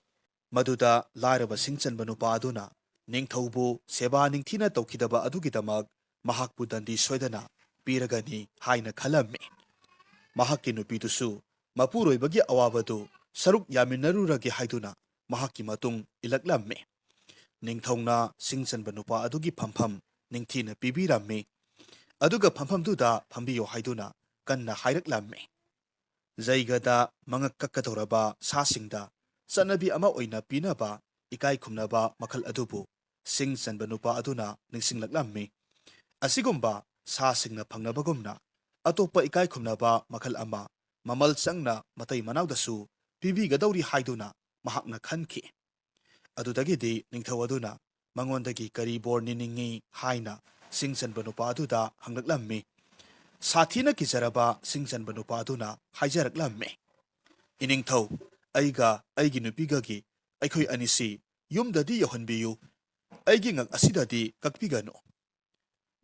ꯃꯗꯨꯗ ꯂꯥꯏꯔꯕ ꯁꯤꯡ ꯆꯟꯕ ꯅꯨꯄꯥ ꯑꯗꯨꯅ ꯅꯤꯡꯊꯧꯕꯨ ꯁꯦꯕꯥ ꯅꯤꯡꯊꯤꯅ ꯇꯧꯈꯤꯗꯕ ꯑꯗꯨꯒꯤꯗꯃꯛ ꯃꯍꯥꯛꯄꯨ ꯗꯟꯗꯤ ꯁꯣꯏꯗꯅ ꯄꯤꯔꯒꯅꯤ ꯍꯥꯏꯅ ꯈꯜꯂꯝꯃꯤ꯫ ꯃꯍꯥꯛꯀꯤ ꯅꯨꯄꯤꯗꯨꯁꯨ ꯃꯄꯨꯔꯣꯏꯕꯒꯤ ꯑꯋꯥꯕꯗꯨ ꯁꯔꯨꯛ ꯌꯥꯃꯤꯟꯅꯔꯨꯔꯒꯦ ꯍꯥꯏꯗꯨꯅ ꯃꯍꯥꯛꯀꯤ ꯃꯇꯨꯡ ꯏꯜꯂꯛꯂꯝꯃꯤ꯫ ꯅꯤꯡꯊꯧꯅ ꯁꯤꯡ ꯆꯟꯕ ꯅꯨꯄꯥ ꯑꯗꯨꯒꯤ ꯐꯝꯐꯝ ꯅꯤꯡꯊꯤꯅ ꯄꯤꯕꯤꯔꯝꯃꯤ꯫ ꯑꯗꯨꯒ ꯐꯝꯐꯝꯗꯨꯗ ꯐꯝꯕꯤꯌꯨ ꯍꯥꯏꯗꯨꯅ ꯀꯟꯅ ꯍꯥꯏꯔꯛꯂꯝꯃꯤ꯫ ꯖꯩꯒꯗ ꯃꯉꯛ ꯀꯛꯀꯗꯧꯔꯕ ꯁꯥꯁꯤꯡꯗ ꯆꯠꯅꯕꯤ ꯑꯃ ꯑꯣꯏꯅ ꯄꯤꯅꯕ ꯏꯀꯥꯏ ꯈꯨꯝꯅꯕ ꯃꯈꯜ ꯑꯗꯨꯕꯨ ꯁꯤꯡ ꯆꯟꯕ ꯅꯨꯄꯥ ꯑꯗꯨꯅ ꯅꯤꯡꯁꯤꯡꯂꯛꯂꯝꯃꯤ꯫ ꯑꯁꯤꯒꯨꯝꯕ ꯁꯥꯁꯤꯡꯅ ꯐꯪꯅꯕꯒꯨꯝꯅ ꯑꯇꯣꯞꯄ ꯏꯀꯥꯏ ꯈꯨꯝꯅꯕ ꯃꯈꯜ ꯑꯃ ꯃꯃꯜ ꯆꯪꯅ ꯃꯇꯩ ꯃꯅꯥꯎꯗꯁꯨ ꯄꯤꯕꯤꯒꯗꯧꯔꯤ ꯍꯥꯏꯗꯨꯅ ꯃꯍꯥꯛꯅ ꯈꯟꯈꯤ꯫ ꯑꯗꯨꯗꯒꯤꯗꯤ ꯅꯤꯡꯊꯧ ꯑꯗꯨꯅ ꯃꯉꯣꯟꯗꯒꯤ ꯀꯔꯤ ꯕꯣꯔ ꯅꯤꯅꯤꯡꯉꯤ ꯍꯥꯏꯅ ꯁꯤꯡ ꯆꯟꯕ ꯅꯨꯄꯥ ꯑꯗꯨꯗ ꯍꯪꯂꯛꯂꯝꯃꯤ꯫ ꯁꯥꯊꯤꯅ ꯀꯤꯖꯔꯕ ꯁꯤꯡ ꯆꯟꯕ ꯅꯨꯄꯥ ꯑꯗꯨꯅ ꯍꯥꯏꯖꯔꯛꯂꯝꯃꯤ, "ꯏꯅꯤꯡꯊꯧ, ꯑꯩꯒ ꯑꯩꯒꯤ ꯅꯨꯄꯤꯒꯒꯤ ꯑꯩꯈꯣꯏ ꯑꯅꯤꯁꯤ ꯌꯨꯝꯗꯗꯤ ꯌꯧꯍꯟꯕꯤꯌꯨ, ꯑꯩꯒꯤ ꯉꯛ ꯑꯁꯤꯗꯗꯤ ꯀꯛꯄꯤꯒꯅꯨ꯫"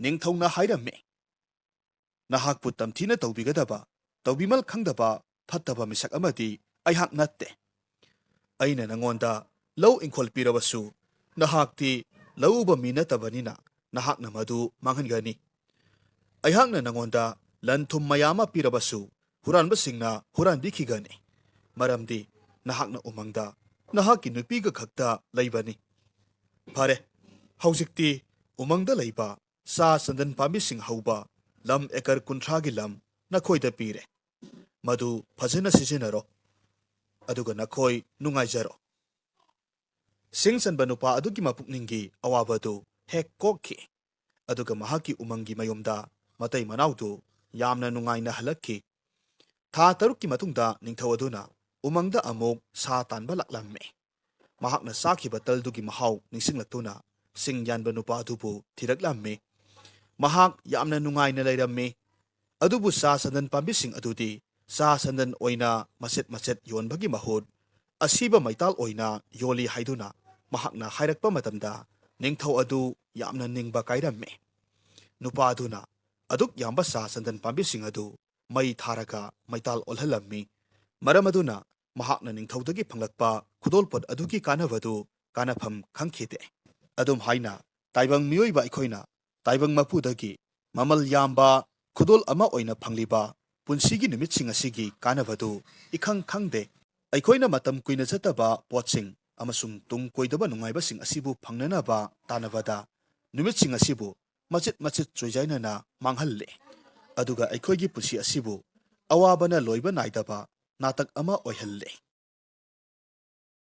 ꯅꯤꯡꯊꯧꯅ ꯍꯥꯏꯔꯝꯃꯤ, "ꯅꯍꯥꯛꯄꯨ ꯇꯝꯊꯤꯅ ꯇꯧꯕꯤꯒꯗꯕ, ꯇꯧꯕꯤꯃꯜ ꯈꯪꯗꯕ ꯐꯠꯇꯕ ꯃꯤꯁꯛ ꯑꯃꯗꯤ ꯑꯩꯍꯥꯛ ꯅꯠꯇꯦ꯫ ꯑꯩꯅ ꯅꯉꯣꯟꯗ ꯂꯧ ꯏꯪꯈꯣꯜ ꯄꯤꯔꯕꯁꯨ ꯅꯍꯥꯛꯇꯤ ꯂꯧ ꯎꯕ ꯃꯤ ꯅꯠꯇꯕꯅꯤꯅ ꯅꯍꯥꯛꯅ ꯃꯗꯨ ꯃꯥꯡꯍꯟꯒꯅꯤ꯫ ꯑꯩꯍꯥꯛꯅ ꯅꯉꯣꯟꯗ ꯂꯟ ꯊꯨꯝ ꯃꯌꯥꯝ ꯑꯃ ꯄꯤꯔꯕꯁꯨ ꯍꯨꯔꯥꯟꯕꯁꯤꯡꯅ ꯍꯨꯔꯥꯟꯕꯤꯈꯤꯒꯅꯤ, ꯃꯔꯝꯗꯤ ꯅꯍꯥꯛꯅ ꯎꯃꯪꯗ ꯅꯍꯥꯛꯀꯤ ꯅꯨꯄꯤꯒ ꯈꯛꯇ ꯂꯩꯕꯅꯤ꯫ ꯐꯔꯦ, ꯍꯧꯖꯤꯛꯇꯤ ꯎꯃꯪꯗ ꯂꯩꯕ ꯆꯥ ꯆꯟꯗꯟ ꯄꯥꯝꯕꯤꯁꯤꯡ ꯍꯧꯕ ꯂꯝ ꯑꯦꯀꯔ ꯀꯨꯟꯊ꯭ꯔꯥꯒꯤ ꯂꯝ ꯅꯈꯣꯏꯗ ꯄꯤꯔꯦ꯫ ꯃꯗꯨ ꯐꯖꯅ ꯁꯤꯖꯤꯟꯅꯔꯣ, ꯑꯗꯨꯒ ꯅꯈꯣꯏ ꯅꯨꯡꯉꯥꯏꯖꯔꯣ꯫" ꯁꯤꯡ ꯆꯟꯕ ꯅꯨꯄꯥ ꯑꯗꯨꯒꯤ ꯃꯄꯨꯛꯅꯤꯡꯒꯤ ꯑꯋꯥꯕꯗꯨ ꯍꯦꯛ ꯀꯣꯛꯈꯤ꯫ ꯑꯗꯨꯒ ꯃꯍꯥꯛꯀꯤ ꯎꯃꯪꯒꯤ ꯃꯌꯨꯝꯗ ꯃꯇꯩ ꯃꯅꯥꯎꯗꯨ ꯌꯥꯝꯅ ꯅꯨꯡꯉꯥꯏꯅ ꯍꯜꯂꯛꯈꯤ꯫ ꯊꯥ ꯇꯔꯨꯛꯀꯤ ꯃꯇꯨꯡꯗ ꯅꯤꯡꯊꯧ ꯑꯗꯨꯅ ꯎꯃꯪꯗ ꯑꯃꯨꯛ ꯁꯥ ꯇꯥꯟꯕ ꯂꯥꯛꯂꯝꯃꯤ꯫ ꯃꯍꯥꯛꯅ ꯆꯥꯈꯤꯕ ꯇꯜꯗꯨꯒꯤ ꯃꯍꯥꯎ ꯅꯤꯡꯁꯤꯡꯂꯛꯇꯨꯅ ꯁꯤꯡ ꯌꯥꯟꯕ ꯅꯨꯄꯥ ꯑꯗꯨꯕꯨ ꯊꯤꯔꯛꯂꯝꯃꯤ꯫ ꯃꯍꯥꯛ ꯌꯥꯝꯅ ꯅꯨꯡꯉꯥꯏꯅ ꯂꯩꯔꯝꯃꯤ꯫ ꯑꯗꯨꯕꯨ ꯆꯥ ꯆꯟꯗꯟ ꯄꯥꯝꯕꯤꯁꯤꯡ ꯑꯗꯨꯗꯤ ꯆꯥ ꯆꯟꯗꯟ ꯑꯣꯏꯅ ꯃꯆꯦꯠ ꯃꯆꯦꯠ ꯌꯣꯟꯕꯒꯤ ꯃꯍꯨꯠ ꯑꯁꯤꯕ ꯃꯩꯇꯥꯜ ꯑꯣꯏꯅ ꯌꯣꯜꯂꯤ ꯍꯥꯏꯗꯨꯅ ꯃꯍꯥꯛꯅ ꯍꯥꯏꯔꯛꯄ ꯃꯇꯝꯗ ꯅꯤꯡꯊꯧ ꯑꯗꯨ ꯌꯥꯝꯅ ꯅꯤꯡꯕ ꯀꯥꯏꯔꯝꯃꯤ꯫ ꯅꯨꯄꯥ ꯑꯗꯨꯅ ꯑꯗꯨꯛ ꯌꯥꯝꯕ ꯆꯥ ꯆꯟꯗꯟ ꯄꯥꯝꯕꯤꯁꯤꯡ ꯑꯗꯨ ꯃꯩ ꯊꯥꯔꯒ ꯃꯩꯇꯥꯜ ꯑꯣꯜꯍꯜꯂꯝꯃꯤ꯫ ꯃꯔꯝ ꯑꯗꯨꯅ ꯃꯍꯥꯛꯅ ꯅꯤꯡꯊꯧꯗꯒꯤ ꯐꯪꯂꯛꯄ ꯈꯨꯗꯣꯜꯄꯣꯠ ꯑꯗꯨꯒꯤ ꯀꯥꯟꯅꯕꯗꯨ ꯀꯥꯟꯅꯐꯝ ꯈꯪꯈꯤꯗꯦ꯫ ꯑꯗꯨꯝ ꯍꯥꯏꯅ ꯇꯥꯏꯕꯪ ꯃꯤꯑꯣꯏꯕ ꯑꯩꯈꯣꯏꯅ ꯇꯥꯏꯕꯪ ꯃꯄꯨꯗꯒꯤ ꯃꯃꯜ ꯌꯥꯝꯕ ꯈꯨꯗꯣꯜ ꯑꯃ ꯑꯣꯏꯅ ꯐꯪꯂꯤꯕ ꯄꯨꯟꯁꯤꯒꯤ ꯅꯨꯃꯤꯠꯁꯤꯡ ꯑꯁꯤꯒꯤ ꯀꯥꯟꯅꯕꯗꯨ ꯏꯈꯪ ꯈꯪꯗꯦ꯫ ꯑꯩꯈꯣꯏꯅ ꯃꯇꯝ ꯀꯨꯏꯅ ꯆꯠꯇꯕ ꯄꯣꯠꯁꯤꯡ ꯑꯃꯁꯨꯡ ꯇꯨꯡ ꯀꯣꯏꯗꯕ ꯅꯨꯡꯉꯥꯏꯕꯁꯤꯡ ꯑꯁꯤꯕꯨ ꯐꯪꯅꯅꯕ ꯇꯥꯟꯅꯕꯗ ꯅꯨꯃꯤꯠꯁꯤꯡ ꯑꯁꯤꯕꯨ ꯃꯆꯤꯠ ꯃꯆꯤꯠ ꯆꯣꯏꯖꯥꯏꯅꯅ ꯃꯥꯡꯍꯜꯂꯦ꯫ ꯑꯗꯨꯒ ꯑꯩꯈꯣꯏꯒꯤ ꯄꯨꯟꯁꯤ ꯑꯁꯤꯕꯨ ꯑꯋꯥꯕꯅ ꯂꯣꯏꯕ ꯅꯥꯏꯗꯕ ꯅꯥꯇꯛ ꯑꯃ ꯑꯣꯏꯍꯜꯂꯦ꯫